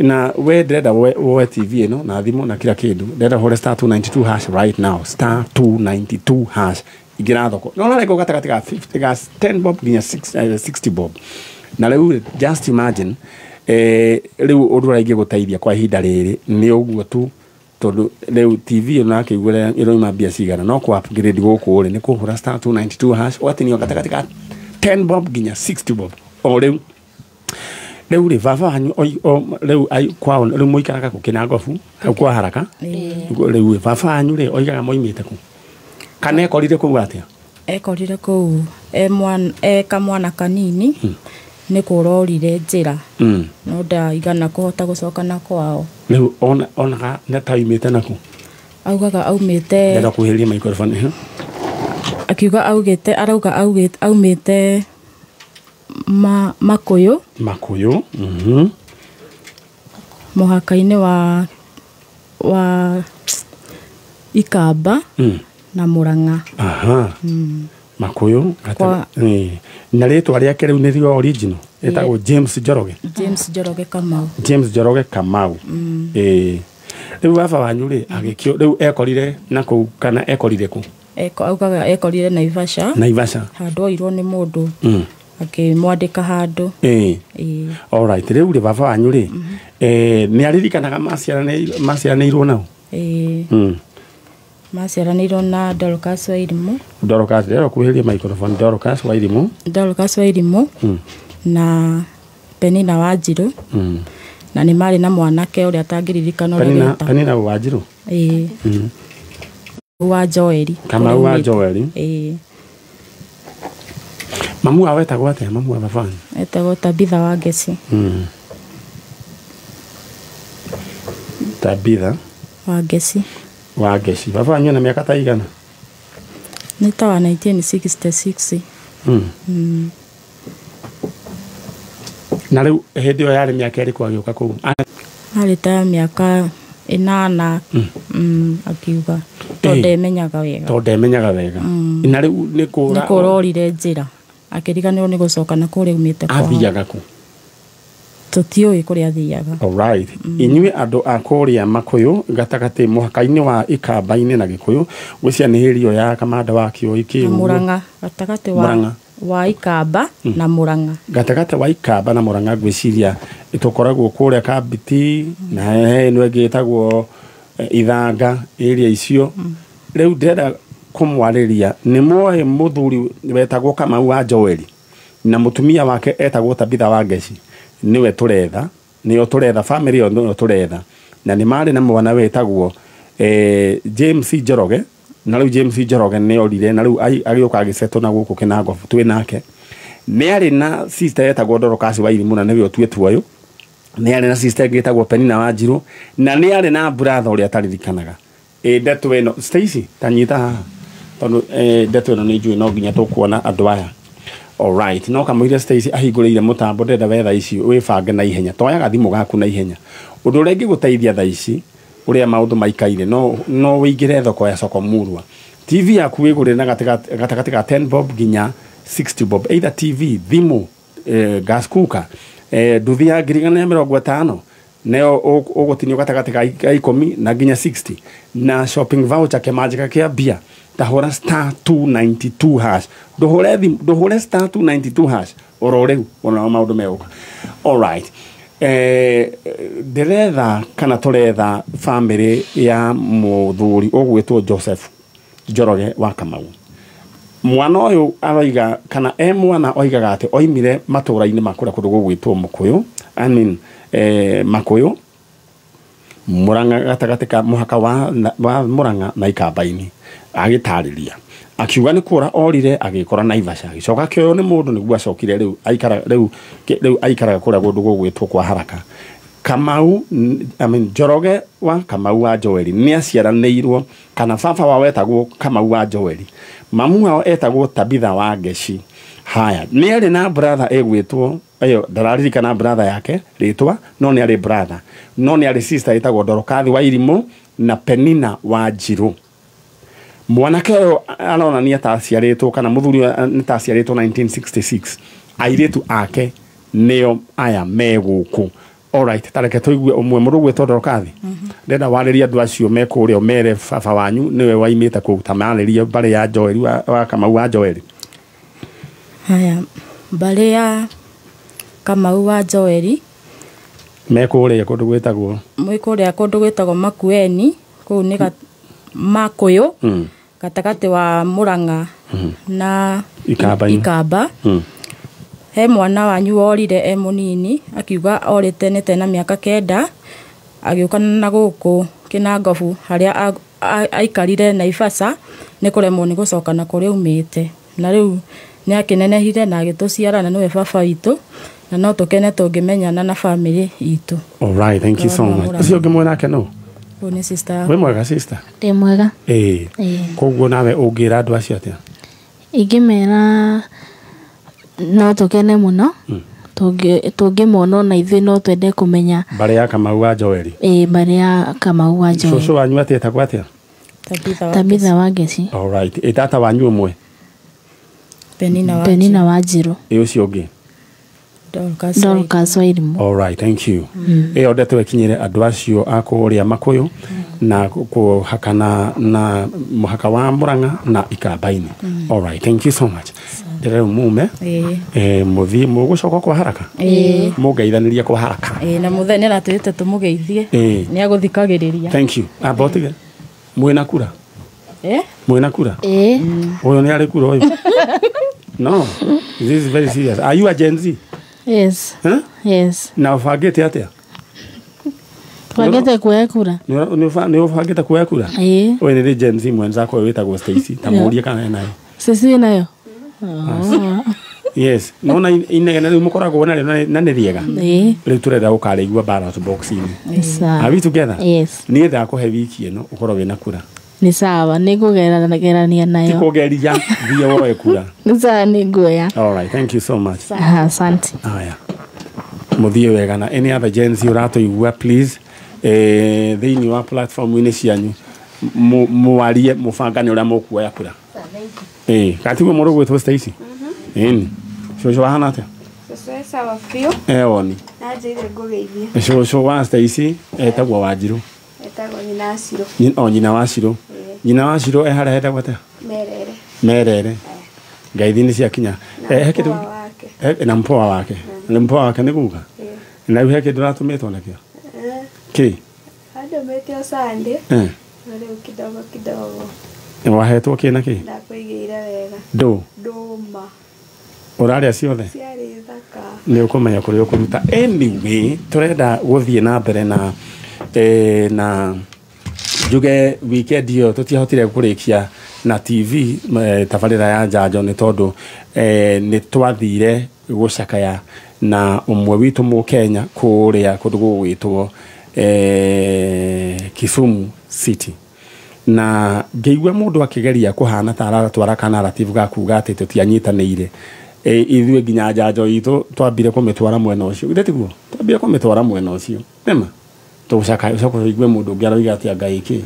Na we ndĩrenda woe TV ĩno na thimũ na kila kĩndũ. Ndĩrenda ũhũre star 292 hash right now. Star 292 hash. Ingĩra thoko. No ũrarenga gatagatĩ ga 50 ga 10 bob nginya 60 bob. Na rĩu just imagine rĩu ũndũ ũrĩa ingĩgũteithia kwa ihinda rĩrĩ nĩ ũguo tu, tondũ rĩu TV ĩno yakĩigua ĩroima mbia cigana, no kũ upgrade gũkũ rĩ nĩ kũhũra star 292 hash ũgatinio gatagatĩ ga 10 bob nginya 60 bob. O rĩu rĩu rĩ baba wanyu rĩu kwao rĩu mũikaraga kũ Kinangobu hau kwa haraka. Rĩu baba wanyu rĩ oigaga moimĩte kũ? Kana ekorire kũu atĩa? Ekorire kũu e kamwana kanini, nĩ kũrorire njĩra. No ndaigana kũhota gũcoka na kwao. Rĩu onaga nĩ ta oimĩte nakũ? Augaga aumĩte. Ndĩrenda kuhĩrĩria microphone. Akiuga augĩte arauga aumĩte Makũyũ. Makũyũ. Mũhaka-inĩ wa Ikamba na Murang'a. Aha. Makũyũ. Na rĩtwa rĩake rĩu nĩrĩo original. Ĩtagwo James Njoroge. James Njoroge Kamau. James Njoroge Kamau. Rĩu baba wanyu rĩ agĩkio rĩu ekorire na kũu kana ekorire kũ? Augaga ekorire Naivasha. Naivasha. Handũ oirwo nĩ mũndũ. Akĩmwandĩka handũ. All right. Rĩu rĩ baba wanyu rĩ nĩ aririkanaga maciaranĩirwo nao? Maciaranĩirwo na Dorcas Wairimu. Dorcas, rĩrĩa kuhĩrĩria microphone. Dorcas Wairimu. Dorcas Wairimu na Penina Wanjirũ. Na nĩ marĩ na mwanake ũrĩa atangĩririkana ũrĩa etagwo. Penina Wanjirũ? Ĩĩ. Wa Joeli. Kamau wa Joeli. Ĩĩ. Mamu wao etagwo atĩa? Mamu wa baba wanyu? Etagwo Tabitha Wangeci. Tabitha Wangeci. Wangeci. Baba wanyu na mĩaka ta igana? Nĩ ta wa 1966. Na rĩu hĩndĩ ĩyo yarĩ mĩaka ĩrĩkũ agĩũka kũu? Arĩ ta mĩaka 8 akiuga. Tondũ ndemenyaga wega. Tondũ ndemenyaga wega. Na rĩu nĩ kũra. Nĩ kũrorire njĩra. Akĩriganĩrwo nĩ gũcoka na kũrĩa aumĩte kwao. Athiaga kũ? Tũtiũĩ kũrĩa athiaga. All right. Inyuĩ andũ a kũrĩa Makũyũ gatagatĩ mũhaka-inĩ wa Ikamba-inĩ na Gĩkũyũ gwĩcia nĩ ĩrio ya Kamanda wa Kĩoi kĩu. Murang'a gatagatĩ wa Ikamba na Murang'a. Gatagatĩ wa Ikamba na Murang'a ngwĩciria tũkoragwo kũrĩa Kambiti na he ĩno ĩngĩ ĩtagwo Ithanga area icio. Rĩu ndĩrenda kũmwarĩria nĩ moĩ mũthuri wetagwo Kamau wa Joeli na mũtumia wake etagwo Tabitha wa Ngeci nĩwe tũretha nĩo tũretha family ĩyo nĩyo tũretha na nĩ marĩ na mwana wetagwo James Njoroge na rĩu James Njoroge nĩ orire na rĩu agĩũka agĩcetwo na gũkũ Kinango twĩ nake nĩ arĩ na sister etagwo Dorcas wa Irimũ na nĩwe ũtuĩtwo ũyũ nĩ arĩ na sister ĩngĩ ĩtagwo Penina wa Njirũ na nĩ arĩ na brother ũrĩa ataririkanaga ndeto ĩno Stacy tanyita haha tondũ ndeto ĩno nĩ njũĩ no nginya tũkuona andũ aya. Alright, no kamũira Stacy ahingũrĩire mũtambo ndĩrenda wetha ici wĩbange na ihenya toyaga thimũ gaku na ihenya ũndũ ũrĩa ingĩgũteithia thaa ici ũrĩa maũndũ maikaire no wĩingĩre thoko ya Soko Murwa TV yaku wĩgũrĩre na gatagatĩ ka 10 bob nginya 60 bob either TV thimũ gas cooker nduthi ya 1,150 neo ũgũtinio gatagatĩ ka 10 na nginya 60 na shopping voucher kĩmanjĩka kĩa mbia tahũra star 292 hash ndũhũre star 292 hash oro rĩu ona maũndũ megũka. Alright, ndĩretha kana tũretha family ya mũthuri ũgwĩtwo Joseph Njoroge wa Kamau. Mwana ũyũ aroiga kana mwana oigaga atĩ oimire matũra-inĩ ma kũrĩa kũndũ gũgwĩtwo Mũkũyũ I mean Makũyũ Murang'a gatagatĩ ka mũhaka wa Murang'a na Ikamba-inĩ agĩtarĩria akiuga nĩ kũra orire agĩkora Naivasha agĩcoka akĩoywo nĩ mũndũ nĩguo acokire rĩu aikara rĩu aikaraga kũrĩa kũndũ gũgwĩtwo kwa Haraka. Kamau I mean Njoroge wa Kamau wa Joeli nĩ aciaranĩirwo kana baba wao etagwo Kamau wa Joeli mamu wao etagwo Tabitha wa Ngeci. Haya nĩ arĩ na brother ĩgwĩtwo ayo ndararirikana brother yake rĩtwa no nĩ arĩ brother no nĩ arĩ sister ĩtagwo Dorokathi wa Irimũ na Penina wa Njirũ. Mwanake ũyũ aronania ta aciarĩtwo kana mũthuri nĩ ta aciarĩtwo 1966 airĩtu ake nĩo aya me gũkũ. Alright, tareke tũigue ũmwe mũndũ ũgwĩtwo Dorokathi ndĩrenda warĩrie andũ acio me kũrĩa ũmere baba wanyu nĩwe waimĩte kũu ta marĩrie mbarĩ ya Joeli wa Kamau wa Joeli. Haya mbarĩ ya Kamau wa Joeli me kũrĩa kũndũ gwĩtagwo mwĩ kũrĩa kũndũ gwĩtagwo Makueni kũu nĩ Makũyũ gatagatĩ wa Murang'a na Ikamba. He mwana wanyu worire e mũnini akiuga orĩte nĩ tena mĩaka 9 agĩũka na gũkũ Kinangobu harĩa aikarire Naivasha nĩ kũremwo nĩ gũcoka na kũrĩa aumĩte na rĩu nĩ akĩnenehire na agĩtũciara na nĩwe baba witũ na no tũkene tũngĩmenyana na family itũ. All right, thank you so much. Ũcio ũngĩ mwanake no? Ũyũ nĩ sister. Wĩ mwega sister? Ndĩ mwega. Koguo nawe ũngĩra andũ acio atĩa? Ingĩmera no tũkene mũno tũngĩmona na ithuĩ no twende kũmenya mbarĩ ya Kamau wa Joeli. Mbarĩ ya Kamau wa Joeli. Cũcũ wanyu atĩ etagwo atĩa? Tabitha wa Ngeci. All right. Tata wanyu ũmwe? Penina wa Njirũ. Ũcio ũngĩ? Dorcas wa Irimũ. All right, thank you. Ĩyo ndeto ĩkinyĩre andũ acio a kũrĩa Makũyũ na kũhakana na mũhaka wa Murang'a na Ikamba-inĩ. All right, thank you so much. Ndĩrera mume mũthiĩ mũgũcoka kwa haraka mũngeithanĩrie kwa haraka na mũthee nĩ aratwĩrĩte tũmũgeithie nĩ agũthikagĩrĩria. Thank you. Amba ũtige mwĩna kura mwĩna kura ũyũ nĩ arĩ kura ũyũ. No, this is very serious. Are you a Gen Z? Yes. Huh? Yes. Na ũbangĩte atĩa? Bangĩte kuoya kura. Nĩ ũbangĩte kuoya kura? Ũyũ nĩ Gen Z mwenzako ũyũ wĩtagwo Stacy ta mũũrie kana enayo. Stacy wĩnayo? Yes. Nona inegene rĩu mũkoragwo narĩo na nĩ rĩega. Rĩu tũrenda gũkarĩigua ballot box-inĩ. Are we together? Yes. Niĩ ndakũhe wiki ĩno ũkorwo wĩna kura. Nĩ sawa, nĩ ngũgerania nayo. Ti kũgeria, thiĩ woe kura. Nĩ sawa, nĩ nguoya. All right, thank you so much. Asante. Haya. Mũthiĩ wega na any other Gen Z ũratũigua please thĩinĩ wa platform-inĩ cianyu mwarie mũbangane ũrĩa mũkuoya kura. Katiguo mũndũ ũgwĩtwo Stacy? Ĩni. Cũcũ wahana atĩa? Cũcũ e sawa biũ. Woni. Na njĩre ngũgeithie. Cũcũ wa Stacy etagwo Wanjirũ. Etagwo nyina wa Cirũ. O nyina wa Cirũ. Nyina wa Cirũ e harĩa hetagwo atĩa? Merere. Merere. Ngeithi nĩ ciakinya. He kĩndũ na mpoa wake. Nĩ mpoa wake nĩ guka? Na rĩu he kĩndũ ũratũmĩtwo nakĩo? Kĩ? Andũmĩte o Sunday. Na rĩu kidogo kidogo. Wahetwo kĩ na kĩ? Ndakũigĩire wega. Ndũ? Ndũma. Ũrarĩa ciothe? Ciarĩ thaka. Nĩ ũkũmenya kũrĩa ũkũruta. Anyway, tũrenda gũthiĩ na mbere na na njuge weekend ĩyo tũtiahotire kũrĩkia na TV tabarĩra ya njanjo nĩ tondũ nĩ twathire gũcakaya na ũmwe witũ Mũkenya kũrĩa kũndũ gũgwĩtwo Kisumu City. Na ngĩigua mũndũ akĩgeria kũhana ta aratwara ka narrative ga kuga atĩ tũtianyitanĩire. Ithuĩ nginya njanjo itũ twambire kũmĩtwara mwena ũcio. Githĩ tiguo? Twambire kũmĩtwara mwena ũcio. Nĩma? Tũgũcakaya ũcoke ũigue mũndũ ũngĩ aroiga atĩ anga ĩkĩ.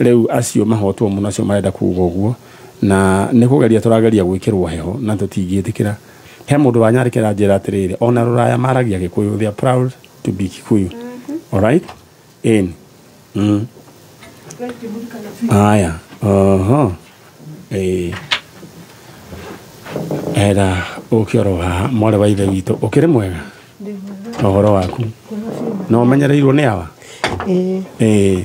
Rĩu acio mahotwo mũno acio marenda kuga ũguo. Na nĩ kũgeria tũrageria gwĩkĩrwo heho na tũtingĩtĩkĩra. He mũndũ wanyandĩkĩra njĩra atĩrĩrĩ, ona rũraya maragia Gĩkũyũ, they are proud to be Kikuyu. All right? In. Aya. Oho. Era ũkĩoro haha mwarĩ wa ithe witũ ũkĩrĩ mwega? Ũhoro waku? No ũmenyereirwo nĩ awa? Ĩĩ.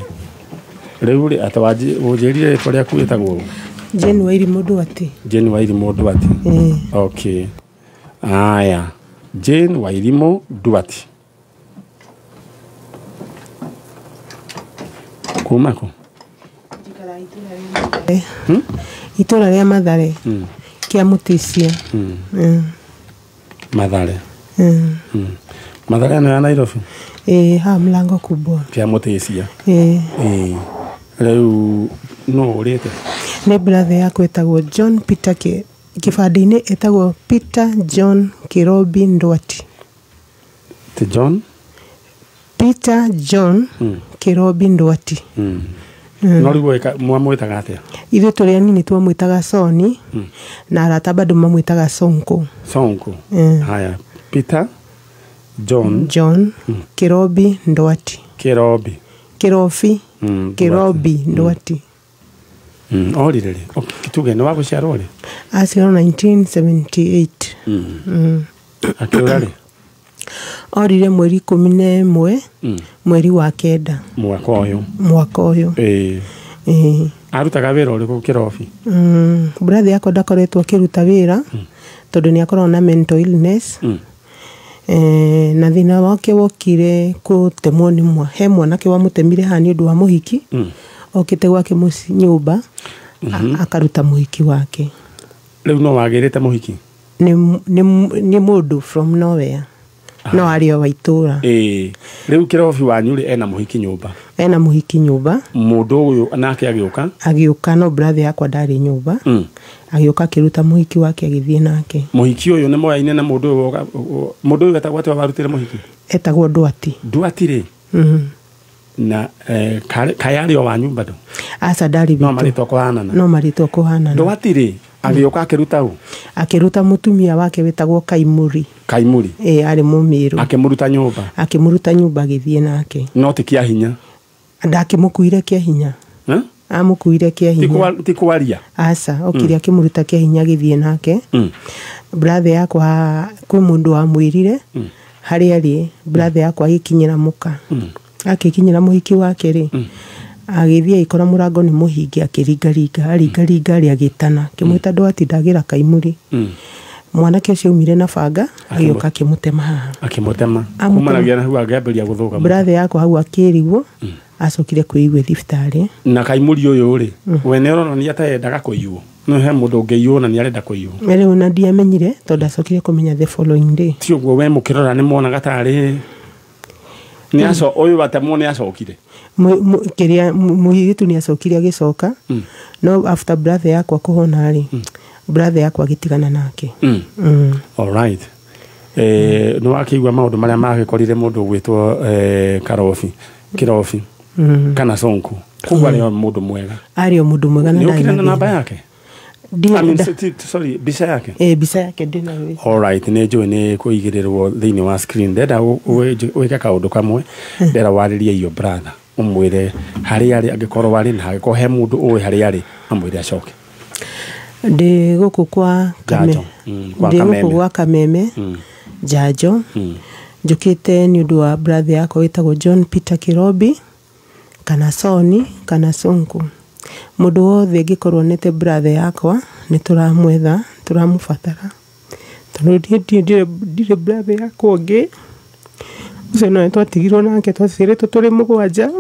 Rĩu rĩ atĩ wanjĩrire rĩtwa rĩaku wĩtagwo ũ? Jane Wairimu Nduati. Jane Wairimu Nduati. Okay. Aya. Jane Wairimu Nduati. Kuma kũ? Itũra rĩa Mathare. Kĩa Mutisia. Mathare. Mathare ĩno ya Nairobi? Haha mlango kubwa. Kĩa Mutisia. Rĩu no ũrĩte? Nĩ brother yakwa ĩtagwo John Peter kĩbandĩ-inĩ ĩtagwo Peter John Kirobi Nduati. Ti John? Peter John Kirobi Nduati. No rĩu mwamwĩtaga atĩa? Ithuĩ tũrĩ anini twamwĩtaga Soni na arata bado mamwĩtaga Sonko. Sonko. Haya, Peter John John Kirobi Nduati. Kirobi. Kirobi. Kirobi Nduati. Orire rĩ? Tuge nĩ wa gũciarwo rĩ? Aciarwo 1978. Akĩũra rĩ? Orire mweri 11 mweri wa 9 mwaka ũyũ. Mwaka ũyũ. Arutaga wĩra ũrĩkũ Kĩrobi? Brother yakwa ndakoretwo akĩruta wĩra tondũ nĩ akoragwo na mental illness. Na thĩna wake wokire kũtemwo nĩ he mwanake wamũtemire haha nĩ ũndũ wa mũhiki. Okĩte gwake mũciĩ nyũmba akaruta mũhiki wake. Rĩu no wagĩrĩte mũhiki? Nĩ mũndũ from nowhere. No arĩ o wa itũra. Rĩu Kĩrobi wanyu rĩ ena mũhiki nyũmba? Ena mũhiki nyũmba. Mũndũ ũyũ nake agĩũka? Agĩũka no brother yakwa ndarĩ nyũmba. Agĩũka akĩruta mũhiki wake agĩthiĩ nake. Mũhiki ũyũ nĩ moyaine na mũndũ ũyũ mũndũ ũyũ etagwo atĩa warutire mũhiki? Etagwo Nduati. Nduati rĩ? Na kayarĩ o wanyu bado? Aca ndarĩ witũ. No marĩtwa kũhanana? No marĩtwa kũhanana. Nduati rĩ agĩũka akĩruta ũ? Akĩruta mũtumia wake wĩtagwo Kaimuri. Kaimuri? Arĩ Mũmĩrũ. Akĩmũruta nyũmba? Akĩmũruta nyũmba agĩthiĩ nake. No ti kĩa hinya? Ndakĩmũkuire kĩa hinya. Amũkuire kĩa hinya. Ti kwaria? Aca, okire akĩmũruta kĩa hinya agĩthiĩ nake. Brother yakwa kwĩ mũndũ wamwĩrire harĩa arĩ, brother yakwa agĩkinyĩra mũka. Akĩkinyĩra mũhiki wake rĩ, agĩthiĩ agĩkora mũrango nĩ mũhinge akĩringaringa, aringaringa rĩ agĩtana, akĩmwĩta Nduati ndagĩra Kaimuri. Mwanake ũcio aumire na banga agĩũka akĩmũtema haha. Akĩmũtema. Kumanagia na hau akĩambĩrĩria gũthũka. Brother yakwa hau akĩrigwo, acokire kwĩigua thibitarĩ. Na Kaimuri ũyũ rĩ, we nĩ ũronania ta endaga kũiywo. No he mũndũ ũngĩiywo na nĩ arenda kũiywo. Rĩu na ndiamenyire tondũ acokire kũmenya the following day. Ti ũguo we mũkĩrora nĩ mwonaga tarĩ nĩ aco ũyũ watemwo nĩ acokire. Kĩrĩa mũirĩtu nĩ acokire agĩcoka. No after brother yakwa kũhona rĩ, brother yakwa agĩtigana nake. All right. Nĩ wakĩigua maũndũ marĩa magĩkorire mũndũ ũgwĩtwo Karobi, Kĩrobi kana Sonko. Koguo arĩ o mũndũ mwega. Arĩ o mũndũ mwega na ndarĩ na na namba yake? Sorry, mbica yake? Mbica yake ndĩnayo. All right, nĩ njũĩ nĩ kũigĩrĩrwo thĩinĩ wa screen. Ndenda wĩke kaũndũ kamwe, ndenda warĩrie iyo brother, ũmwĩre harĩa arĩ angĩkorwo arĩ na angĩkorwo he mũndũ ũĩ harĩa arĩ, amwĩre acoke. Ndĩ gũkũ kwa Ndĩ gũkũ gwa Kameme, Njanjo. Njũkĩte nĩ ũndũ wa brother yakwa wĩtagwo John Peter Kirobi kana Soni kana Sonko. Mũndũ wothe angĩkorwo nĩte brother yakwa nĩ tũramwetha, tũramũbatara, tondũ niĩ ndirĩ brother yakwa ũngĩ. Ũcio nowe twatigirwo nake, twaciarĩtwo tũrĩ 7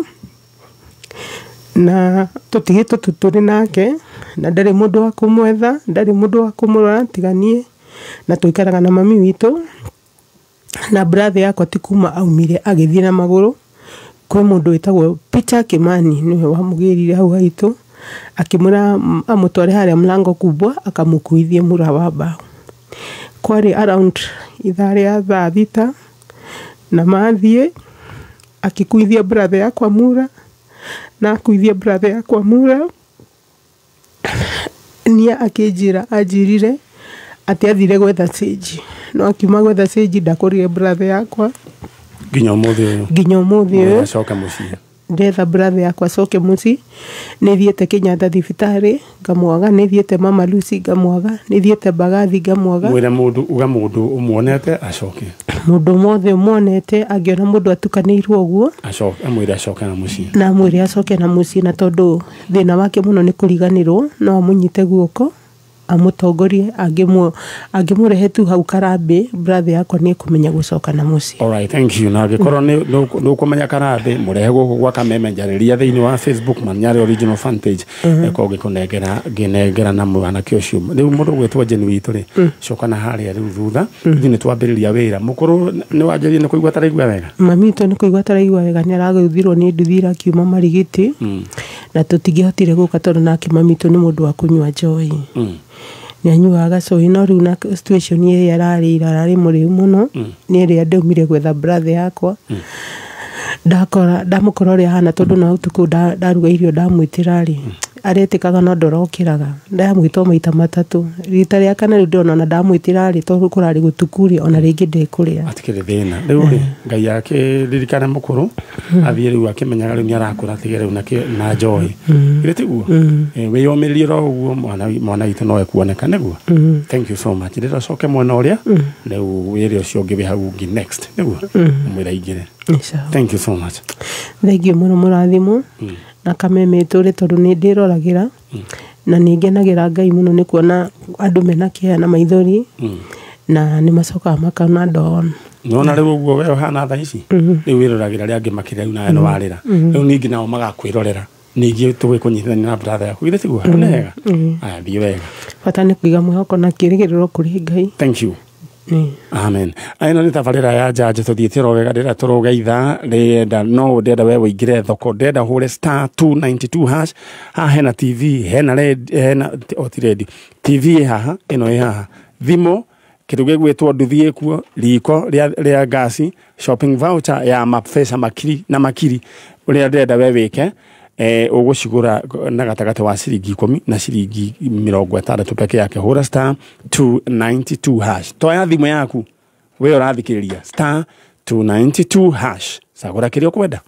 na tũtigĩtwo tu tũrĩ nake, na ndarĩ mũndũ wa kũmwetha, ndarĩ mũndũ wa kũmũrora tiga niĩ, na tũikaraga na mami witũ. Na brother yakwa ti kuma aumire agĩthiĩ na magũrũ kwĩ mũndũ wĩtagwo Peter Kimani, nĩwe wamũgĩrire hau haitũ, akĩmwĩra amũtware harĩa mlango kubwa akamũkuithie mũra wa mbaũ. Kwarĩ around ithaa rĩa thaa 6 na mathiĩ akĩkuithia brother yakwa mura, na akuithia brother yakwa mura niĩ akĩnjĩra anjĩrire atĩ athire gwetha cĩnji, no akiuma gwetha cĩnji ndakũrire brother yakwa nginya ũmũthĩ ũyũ. Nginya ũmũthĩ ũyũ acoke mũciĩ. Ndetha brother yakwa acoke mũciĩ. Nĩ thiĩte Kenyatta thibitarĩ ngamwaga, nĩ thiĩte Mama Lucy ngamwaga, nĩ thiĩte Mbagathi ngamwaga. Mwĩre mũndũ, uga mũndũ ũmuonete acoke. Mũndũ mothe ũmuonete angĩona mũndũ atukanĩirwo ũguo acoke, amwĩre acoke na mũciĩ. Na amwĩre acoke na mũciĩ, na tondũ thĩna wake mũno nĩ kũriganĩrwo, no amũnyite guoko amũtongorie, angĩmũrehe tu hau Karambĩ, brother yakwa nĩ ekũmenya gũcoka na mũciĩ. All right, thank you. Na angĩkorwo nĩ ũkũmenya Karambĩ, mũrehe gũkũ gwa Kameme, njarĩria thĩinĩ wa Facebook Manyarĩ original fan page, ĩkorwo ngĩkũnengera ngĩnengera na mwanake ũcio. Rĩu mũndũ ũgwĩtwo Jane witũ rĩ, coka na harĩa rĩu thutha, ithuĩ nĩ twambĩrĩria wĩra. Mũkũrũ nĩ wanjĩrĩria nĩ kũigua ataraigua wega? Mami witũ nĩ kũigua ataraigua wega, nĩ aragũthirwo nĩ nduthi ira akiuma Marigiti, na tũtingĩhotire gũka tondũ nake mami witũ nĩ mũndũ wa kũnyua njohi. Nĩ anyuaga gacohi, no rĩu na situation ĩrĩa ararĩ ararĩ mũrĩu mũno, nĩ ĩrĩa ndaumire gwetha brother yakwa. Ndakora ndamũkora ũrĩa ahana, tondũ na ũtukũ ndaruga irio ndamwĩtĩra rĩ, aretĩkaga no ndorokĩraga. Ndamwĩta maita 3, rita rĩa kana rĩu ndĩrona ona ndamwĩtĩra rĩ, tondũ kũrarĩ gũtuku rĩ, ona rĩngĩ ndekũrĩa. Atikĩrĩ thĩna. Rĩu rĩ, Ngai akĩririkane mũkũrũ, athiĩ rĩu akĩmenyaga rĩu nĩ arakũra, atige rĩu na njohi. Githĩ tiguo? Wĩyũmĩrĩrie oro ũguo, mwana witũ no ekuoneka, nĩguo? Thank you so much. Rĩrĩa ũcoke mwena ũrĩa, rĩu wĩre ũcio ũngĩ wĩ hau ũngĩ next, nĩguo? Ũmwĩre aingĩre. Thank you so much. Thank you mũno mũrathimwo. Na Kameme tũrĩ tondũ nĩ ndĩroragĩra, na nĩ ngenagĩra Ngai mũno nĩ kuona andũ mena kĩeha na maithori, na nĩ macokaga makona ndono. Nona rĩu ũguo we ũhana thaa ici, rĩu wĩroragĩra arĩa angĩ makĩrĩa rĩu nawe nĩ warĩra. Rĩu ningĩ nao magakwĩrorera, ningĩ tũgĩkũnyitithania na brother yaku. Githĩ tiguo? Nĩ wega? Aya, thiĩ wega. Bata nĩ kũiga mwĩhoko na kĩĩrĩgĩrĩro kũrĩ Ngai. Thank you. Amen. Ĩno nĩ tabarĩra ya njanjo, tũthiĩte oro wega, ndĩrenda tũrũge ithaa rĩenda, no ndĩrenda we ũingĩre thoko, ndĩrenda ũhũre star 292 hash. Haha hena TV, hena red, hena o ti redio, TV ĩ haha, ĩno ĩ haha, thimũ, kĩndũ gĩgwĩtwo nduthi ĩkuo, riko rĩa ngasi, shopping voucher ya mbeca makiri na makiri, ũrĩa ndĩrenda we wĩke, ũgũcigũra na gatagatĩ wa ciringi 10 na ciringi 60 peke yake. Hũra star 292 hash. Toya thimũ yaku we ũrathikĩrĩria, star 292 hash, cagũra kĩrĩa ũkwenda.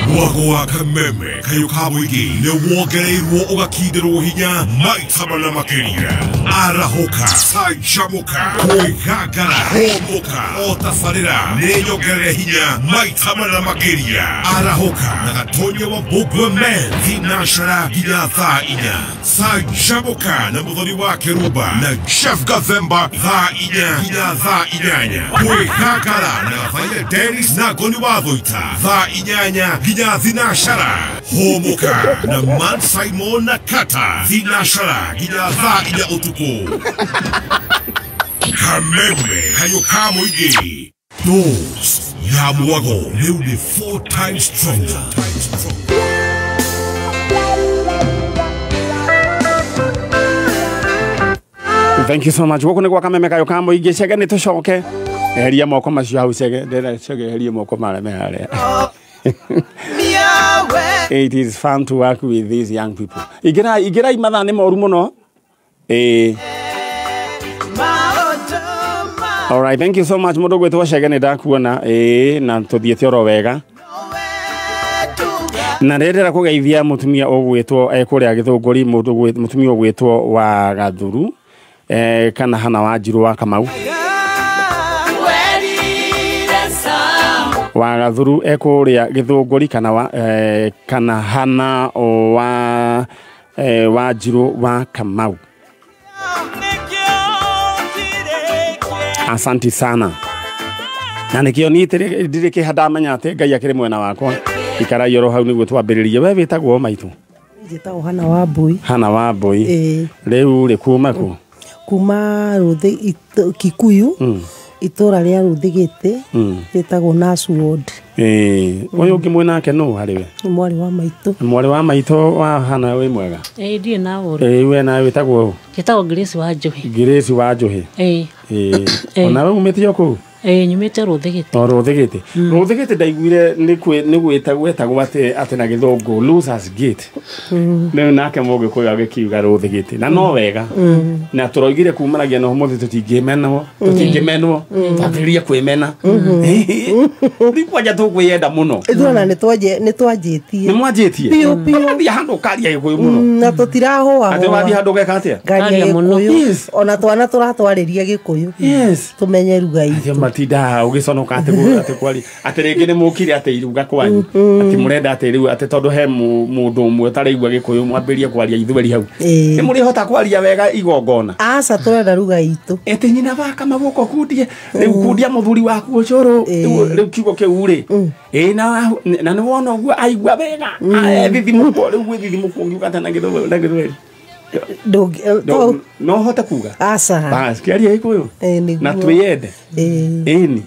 Mwago wa Kameme kayo ka mũingĩ nĩ wongereirwo ũgakindĩrwo hinya maita mana makĩria. Arahũka, canjamũka, kwĩgangara, hũmũka, o tabarĩra nĩ nyongerere hinya maita mana makĩria. Arahũka na Gatonya wa Mbũmbwe Men thinacara nginya thaa 4. Canjamũka na Mũthoni wa Kĩrumba na Jeff Gathemba thaa 4 nginya thaa 8. Kwĩgangara na Gathaia Dennis na Ngoni wa Thũita thaa 8 nginya thinashara. Hũmũka na Man Simon na Kata thinashara nginya thaa 4 ũtukũ. Kameme kayo ka mũingĩ. Dose ya mwago rĩu nĩ 4 times stronger. Thank you so much. Gũkũ nĩ gwa Kameme kayo ka mũingĩ. Cege nĩ tũcoke. Eheria moko macio hau Cege, ndĩrenda Cege eherie moko marĩa me harĩa. It is fun to work with these young people. Igira mathaa nĩ moru mũno. All right, thank you so much. Mũndũ ũgwĩtwo Cege nĩ ndakuona, na tũthiĩte oro wega. Na rĩrĩa kũgeithia mũtumia ũgwĩtwo kũrĩa Gĩthũngũri, mũtumia ũgwĩtwo wa Gathuru, kana Hana wa Njirũ wa Kamau. Wa Gathuru ekũrĩa Gĩthũngũri kana wa, kana Hana wa wa Njirũ wa Kamau. Asanti sana. Na nikio ni ndirĩ kĩha ndamenya atĩ Ngai akĩrĩ mwena wakwa. Ikarai oro hau nĩguo twambĩrĩrie. We wĩtagwo maitũ? Njĩtagwo Hana wa Mbui. Hana wa Mbui. Rĩu rĩ kuma kũ? Kuma Rũthĩ Kikuyu. Itũra rĩa Rũthĩ Gĩtĩ. Rĩtagwo Nurse Ward. Ũyũ ũngĩ mwĩ nake nũ harĩ we? Nĩ mwarĩ wa maitũ. Mwarĩ wa maitũ wa Hana wĩ mwega? Ndirĩ na ũru. We nawe wĩtagwo ũ? Njĩtagwo Grace wa Njũhĩ. Grace wa Njũhĩ. Onawe umĩte o kũu? Nyumĩte Rũthĩ Gĩtĩ. O Rũthĩ Gĩtĩ. Rũthĩ Gĩtĩ ndaiguire nĩ gwĩtagwo atĩ na gĩthũngũ Losers Gate. Rĩu nake mũgĩkũyũ agĩkiuga Rũthĩ Gĩtĩ. Na no wega. Na tũroigire kumanagia na ũmũthĩ tũtingĩmenwo, tũtingĩmenwo, twambĩrĩrie kwĩmena. Rĩu kwanja tũkwĩyenda mũno. Ithuĩ ona nĩ twanjĩtie. Nĩ mwanjĩtie? Biũ biũ. Wathiĩ handũ ũkaria Gĩkũyũ mũno. Na tũtirahũa. Atĩ wathiĩ handũ ũgeka atĩa? Ngaria Gĩkũyũ. Ona twana tũratwarĩria Gĩkũyũ. Tũmenye ruga itũ. Matinda ũgĩconoka atĩ kwari atĩ rĩngĩ nĩ mũkire atĩ iruga kwanyu atĩ mũrenda atĩ rĩu atĩ tondũ he mũndũ ũmwe ũtaraigua Gĩkũyũ mwambĩrĩrie kwaria ithweri hau. Nĩ mũrĩhota kwaria wega igongona? Aca, tũrenda ruga itũ. Ĩtĩ nyina wa Kamau ũka ũkundie rĩu kundia mũthuri waku ũcũrũ rĩu kiugo kĩu rĩ na nĩ wona ũguo aigua wega ethithimũkwo rĩu gwĩthithimũkwo ũngiuga atĩa na gĩthweri? No hote kuga? Aca. Bas, kĩaria Gĩkũyũ na twĩyende. Ĩni.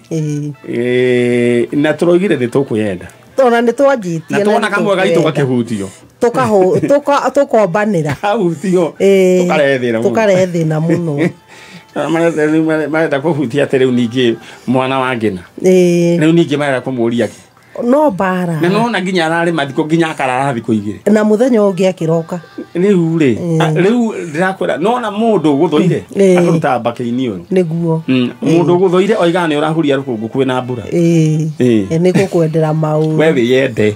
Na tũroigire nĩ tũkwĩyenda. Ona nĩ twanjĩtie. Na tuona kamwe gaitũ gakĩhutio. Tũkombanĩra. Kahutio. Tũkarehe thĩna mũno. Tũkarehe thĩna mũno. Marenda kũhutia atĩ rĩu ningĩ mwana wa Ngĩna. Rĩu ningĩ marenda kũmũria kĩ? No mbara. Na nona nginya ararĩma thikũ nginya akarara thikũ igĩrĩ. Na mũthenya ũngĩ akĩroka. Rĩu rĩ, rĩu ndĩrakwĩra nona mũndũ ũgũthũire akũruta mbakĩ-inĩ ũyũ. Nĩguo. Mũndũ ũgũthũire oigaga nĩ ũrahuria rũkũngũ kwĩna mbura. Nĩ gũkwendera maũru. We wĩyende.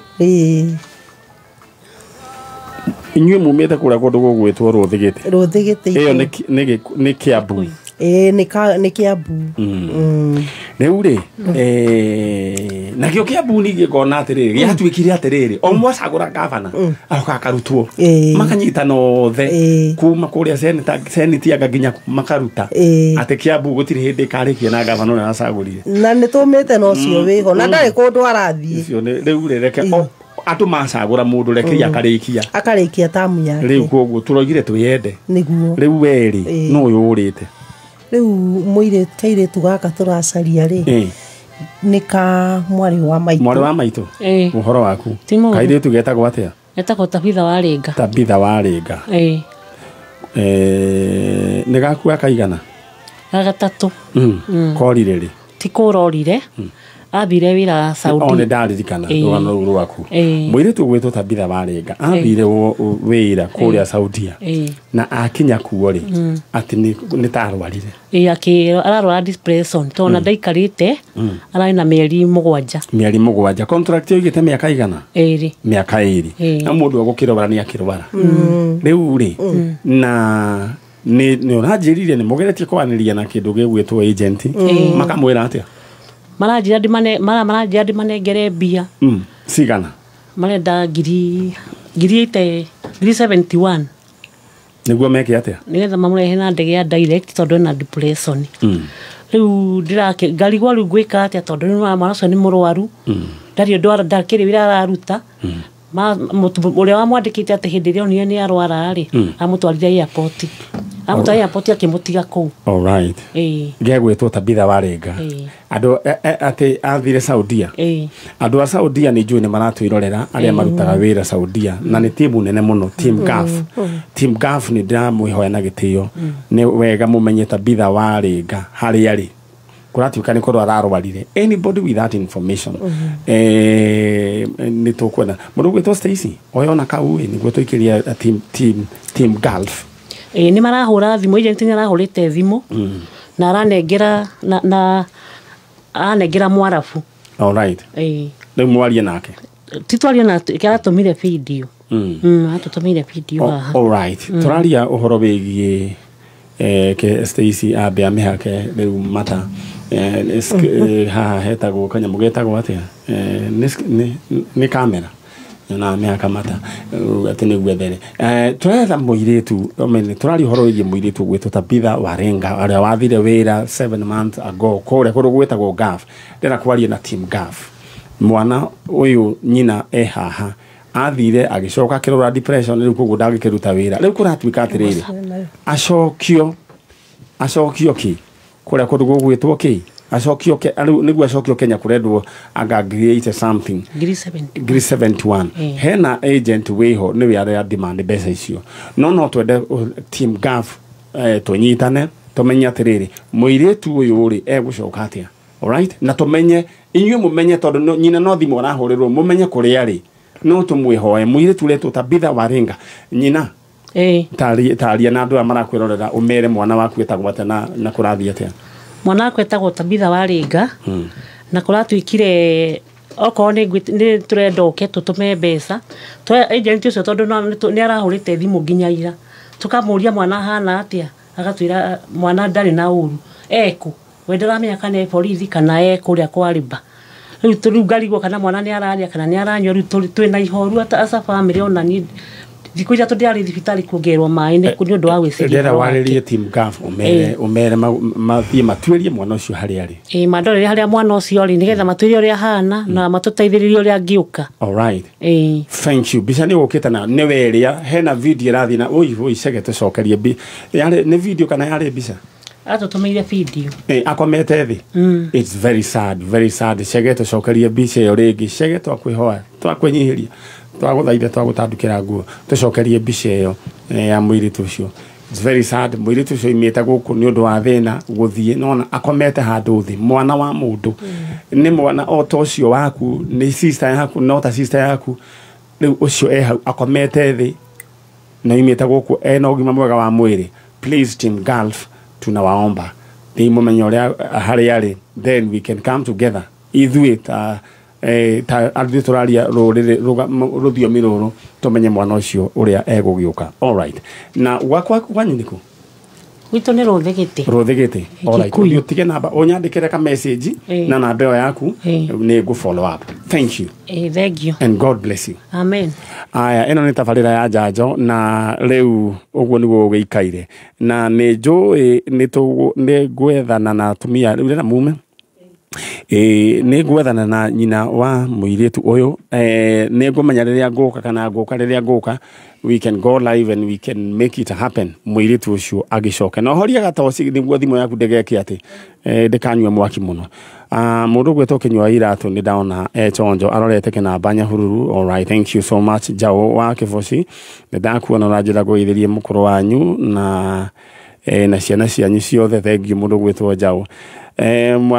Inyuĩ mumĩte kũrĩa kũndũ gũgwĩtwo Rũthĩ Gĩtĩ. Rũthĩ Gĩtĩ. Ĩyo nĩ Kĩambu. Nĩ Kĩambu. Rĩu rĩ, nakĩo Kĩambu ningĩ ngona atĩrĩrĩ, gĩatuĩkire atĩrĩrĩ, o mwacagũra gavana aroka akarutwo. Makanyitana othe kuma kũrĩa senate anga nginya makaruta atĩ Kĩambu gũtirĩ hĩndĩ ĩkarĩkia na gavana ũrĩa aracagũrire. Na nĩ tũmĩte na ũcio wĩho na ndarĩ kũndũ arathiĩ. Ũcio rĩu rĩ, reke andũ macagũra mũndũ reke akarĩkia. Akarĩkia tamu yake. Rĩu koguo tũroigire twĩyende. Nĩguo. Rĩu we rĩ, nũ ũyũ ũrĩte? Rĩu mũirĩtu kairĩtu gaka tũracaria rĩ nĩ ka mwarĩ wa maitũ. Mwarĩ wa maitũ? Ũhoro waku. Kairĩtu getagwo atĩa? Getagwo Tabitha wa Rĩnga. Tabitha wa Rĩnga. Nĩ gakua kaigana? Ga gatatũ. Korire rĩ? Ti kũrorire. Athire wĩra Saudi. O nĩ ndaririkana rũgano rũu rwaku. Mũirĩtu ũgwĩtwo Tabitha wa Rĩnga athire wĩra kũrĩa Saudia na akinya kuo rĩ atĩ nĩ tarwarire. Ararwara depression tondũ ona ndaikarĩte ararĩ na mĩeri 7. Mĩeri 7. Contract yoigĩte mĩaka igana? 2. Mĩaka 2. Na mũndũ egũkĩrwara nĩ akĩrwara. Rĩu rĩ na nĩ ũranjĩrire nĩ mũgeretie kwaranĩria na kĩndũ gĩgwĩtwo agent makamwĩra atĩa? Maranjĩra ndĩmanengere mbia. Cigana? Marenda ngiri 71. Nĩguo meke atĩa? Nĩgetha mamũrehe na ndege ya direct tondũ ena depression. Rĩu ngarigwo rĩu ngwĩka atĩa tondũ rĩu mwana ũcio nĩ mũrwaru. Ndarĩ ũndũ ndakĩrĩ wĩra araruta. Ũrĩa wamwandĩkĩte atĩ hĩndĩ ĩrĩa onire nĩ arwara rĩ, amũtwarire airport. Amũtwarire airport akĩmũtiga kũu. All right. Gegwĩtwo Tabitha wa Rĩnga. Andũ atĩ athire Saudia. Andũ a Saudia nĩ njũĩ nĩ maratwĩrorera arĩa marutaga wĩra Saudia na nĩ timu nene mũno, Team Gulf. Team Gulf nĩ ndĩramwĩhoya na gĩtĩo nĩ wega mũmenye Tabitha wa Rĩnga harĩa arĩ. Kũratuĩka nĩ korwo ararwarire. Anybody with that information nĩ tũkwenda. Mũndũ ũgwĩtwo Stacy oya kau ĩ nĩguo tũikĩrie team Gulf. Nĩ marahũra thimũ, agent nĩ arahũrĩte thimũ na aranengera na aranengera mwarabu. All right. Rĩu mwarie nake? Ti twarie nake, aratũmire video. Atũtũmire video haha. All right. Tũraria ũhoro wĩgiĩ ke Stacy ambe amĩhake rĩu mata Haha hetagwo kanyamũ getagwo atĩa? Nĩ kamera na mĩaka mata atĩ nĩguo ethere. Tũretha mũirĩtu, tũraria ũhoro wĩgiĩ mũirĩtu ũgwĩtwo Tabitha Waringa ũrĩa wathire wĩra 7 months ago kũrĩa kũndũ gwĩtagwo Gulf. Ndĩrenda kwaria na team Gulf. Mwana ũyũ nyina e haha athire agĩcoka akĩrora depression rĩu koguo ndangĩkĩruta wĩra. Rĩu kũratuĩka atĩrĩrĩ, acokio kĩ kũrĩa kũndũ gũgwĩtwo kĩ acokio rĩu nĩguo acokio Kenya kũrendwo anga create something ngiri 71. Hena agent wĩho nĩwe arĩa demand mbeca icio, no twende team Gulf tũnyitane tũmenye atĩrĩrĩ mũirĩtu ũyũ rĩ egũcoka atĩa. Alright, na tũmenye inyuĩ mũmenye tondũ nyina no thimũ arahũrĩrwo mũmenye kũrĩa arĩ, no tũmwĩhoe mũirĩtu ũretwo Tabitha Waringa. Nyina taria na andũ aya marakwĩrorera ũmere mwana waku etagwo atĩa na kũrathiĩ atĩa. Mwana wakwa etagwo Tabitha Waringa na kũratuĩkire okorwo nĩ tũrenda ũke tũtũme mbeca agent ũcio tondũ nĩ arahũrĩte thimũ nginya ira tũkamũria mwana ahana atĩa agatwĩra mwana ndarĩ na ũru ekũ we ndaramenya kana e borithi kana e kũrĩa kwa riba. Rĩu ngarigwo kana mwana nĩ ararĩa kana nĩ aranyua. Rĩu twĩna ihoru as a family ona niĩ thikũ ithatũ ndĩrarĩ thibitarĩ kuongererwo maĩ nĩ ũndũ wa gwĩciria. Ndĩrenda warĩrie team Gulf ũmere mathiĩ matuĩrie mwana ũcio harĩa arĩ. Mandorere harĩa mwana ũcio arĩ nĩgetha matuĩrie ũrĩa ahana na matũteithĩrĩrie ũrĩa angĩũka. Alright. Thank you. Mbica nĩ ũkĩte na nĩwe ĩrĩa hena video ĩrathiĩ na oi cege tũcokerie nĩ video kana yarĩ mbica? Atũtũmĩire video. Akomete thĩ. It's very sad, very sad. Cege tũcokerie mbica ĩyo rĩngĩ. Cege twakwĩhoya, twakwĩnyihĩria, twagũthaitha, twagũtandũkĩra nguo, tũcokerie mbica ĩyo ya mũirĩtu ũcio. It's very sad. Mũirĩtu ũcio oimĩte gũkũ nĩ ũndũ wa thĩna gũthiĩ, nona akomete handũ thĩ. Mwana wa mũndũ nĩ mwana o ta ũcio waku, nĩ sister yaku, no ta sister yaku. Rĩu ũcio e hau akomete thĩ na oimĩte gũkũ ena ũgima mwega wa mwĩrĩ. Please team Gulf, tunawaomba thĩ mũmenye ũrĩa harĩa arĩ, then we can come together ithuĩ ta ithuĩ tũraria rũrĩrĩ rũthiomi rũrũ tũmenye mwana ũcio ũrĩa egũgĩũka. Alright. Na gwakwa kwanyu nĩkũ? Gwitũ nĩ Rũthĩgĩtĩ. Rũthĩgĩtĩ. Alright. Ũthiĩ ũtige namba ũnyandĩkĩre ka message na namba ĩyo yaku nĩ ngũ follow up. Thank you. Thank you. And God bless you. Amen. Aya, ĩno nĩ tabarĩra ya njanjo na rĩu ũguo nĩguo gũgĩikaire. Na nĩ njũĩ nĩ ngwethana na atumia rĩu ndĩrenda mume. Nĩ ngwethana na nyina wa mũirĩtu ũyũ. Nĩ ngũmenya rĩrĩa ngũka kana ngũka rĩrĩa ngũka, we can go live and we can make it happen. Mũirĩtu ũcio agĩcoke. Na ũhorie gatoci nĩguo thimũ yaku ndĩgeke atĩ ndĩkanyue mwaki mũno. Mũndũ ũgwĩtwo Kĩnyua Iratũ nĩ ndona chonjo arorete kĩnamba Nyahururu. Alright, thank you so much. Njaũ wa Kĩboci nĩ ndakuona ũranjĩra ngũgeithĩrie mũkũrũ wanyu na ciana cianyu ciothe. Thank you mũndũ ũgwĩtwo Njaũ.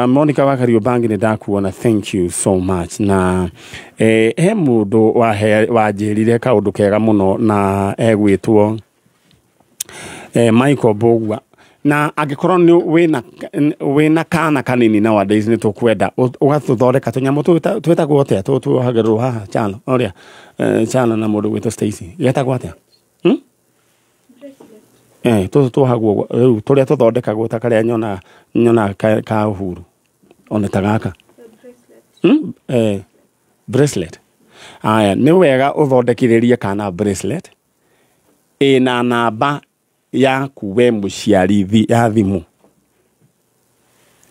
Monica wa Kariobangi nĩ ndakuona, thank you so much. Na he mũndũ wanjĩrire kaũndũ kega mũno na egwĩtwo Michael Mbũgua. Na angĩkorwo nĩ wĩna kana kanini nowadays nĩ tũkwenda ũgatũthondeka tũnyamũ twĩtagwo atĩa tũhagĩrĩrwo haha chano ũrĩa chano na mũndũ ũgwĩtwo Stacy getagwo atĩa? Tũtũ twohagwo rĩu tũrĩa tũthondekagwo ta karĩa nyona ka Uhuru ona ta gaka bracelet. Aya, nĩ wega ũthondekithĩrie kana bracelet ĩna namba yaku we mũciari ya thimũ.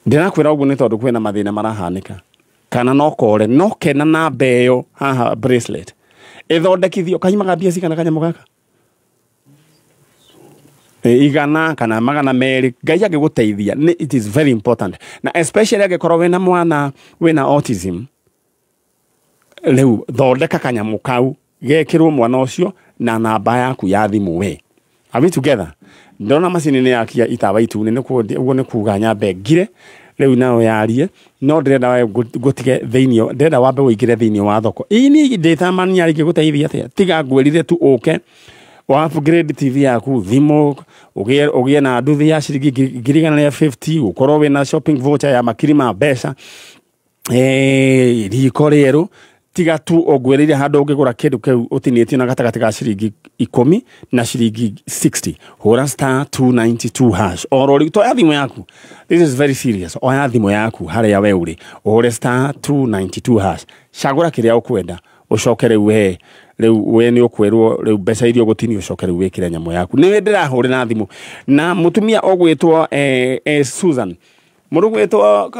Ndĩrakwĩra ũguo nĩ tondũ kwĩna mathĩna marahanĩka kana no kore no kena namba ĩyo haha bracelet ĩthondekithio kanyumaga mbia cigana kanyamũ gaka igana kana magana merĩ. Ngai angĩgũteithia, it is very important, na especially angĩkorwo wĩna mwana wĩna autism, rĩu thondeka kanyamũ kau gekĩrwo mwana ũcio na namba yaku ya thimũ we. Are we together? Ndona macini nĩ yakia itawa itune nĩ ũguo nĩ kuga nyambe ngire rĩu nayo yarie, no ndĩrenda ngũtige thĩinĩ, ndĩrenda wambe ũingĩre thĩinĩ wa thoko ini ndĩtamania rĩngĩ gũteithia atĩa, tiga ngwĩrire tu ũke wa upgrade TV yaku thimũ ũgĩe na nduthi ya ciringi 150 ũkorwo wĩna shopping voucher ya makiri ma mbeca riko rĩerũ. Tiga tu ũngwĩrĩire handũ ũngĩgũra kĩndũ kĩu ũtinĩtio na gatagatĩ ga ciringi 10 na ciringi 60. Hũra star 292 hash. Oro rĩu toya thimũ yaku. This is very serious. Oya thimũ yaku harĩa we ũrĩ. Ũhũre star 292 hash. Cagũra kĩrĩa ũkwenda. Ũcoke rĩu we rĩu we nĩ ũkwĩrwo rĩu mbeca iria ũgũtinio ũcoke rĩu wĩkĩre nyamũ yaku. Nĩwe ndĩrahũrĩra thimũ na mũtumia ũgwĩtwo Susan. Mũndũ ũgwĩtwo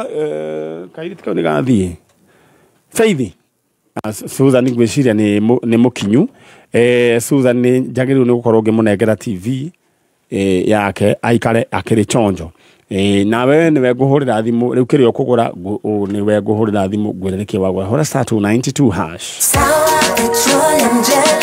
kairĩtu kau nĩ gathiĩ. Faith. Susan ngwĩciria nĩ mũkinyu. Susan nĩ njagĩrĩirwo nĩ gũkorwo ngĩmũnengera TV yake aikare akĩrĩ chonjo. Nawe nĩwe ngũhũrĩra thimũ rĩu kĩrĩa ũkũgũra nĩwe ngũhũrĩra thimũ ngwĩre nĩkĩ wagũra. Hũra star 292 hash. Sawa Petroleum Jelly.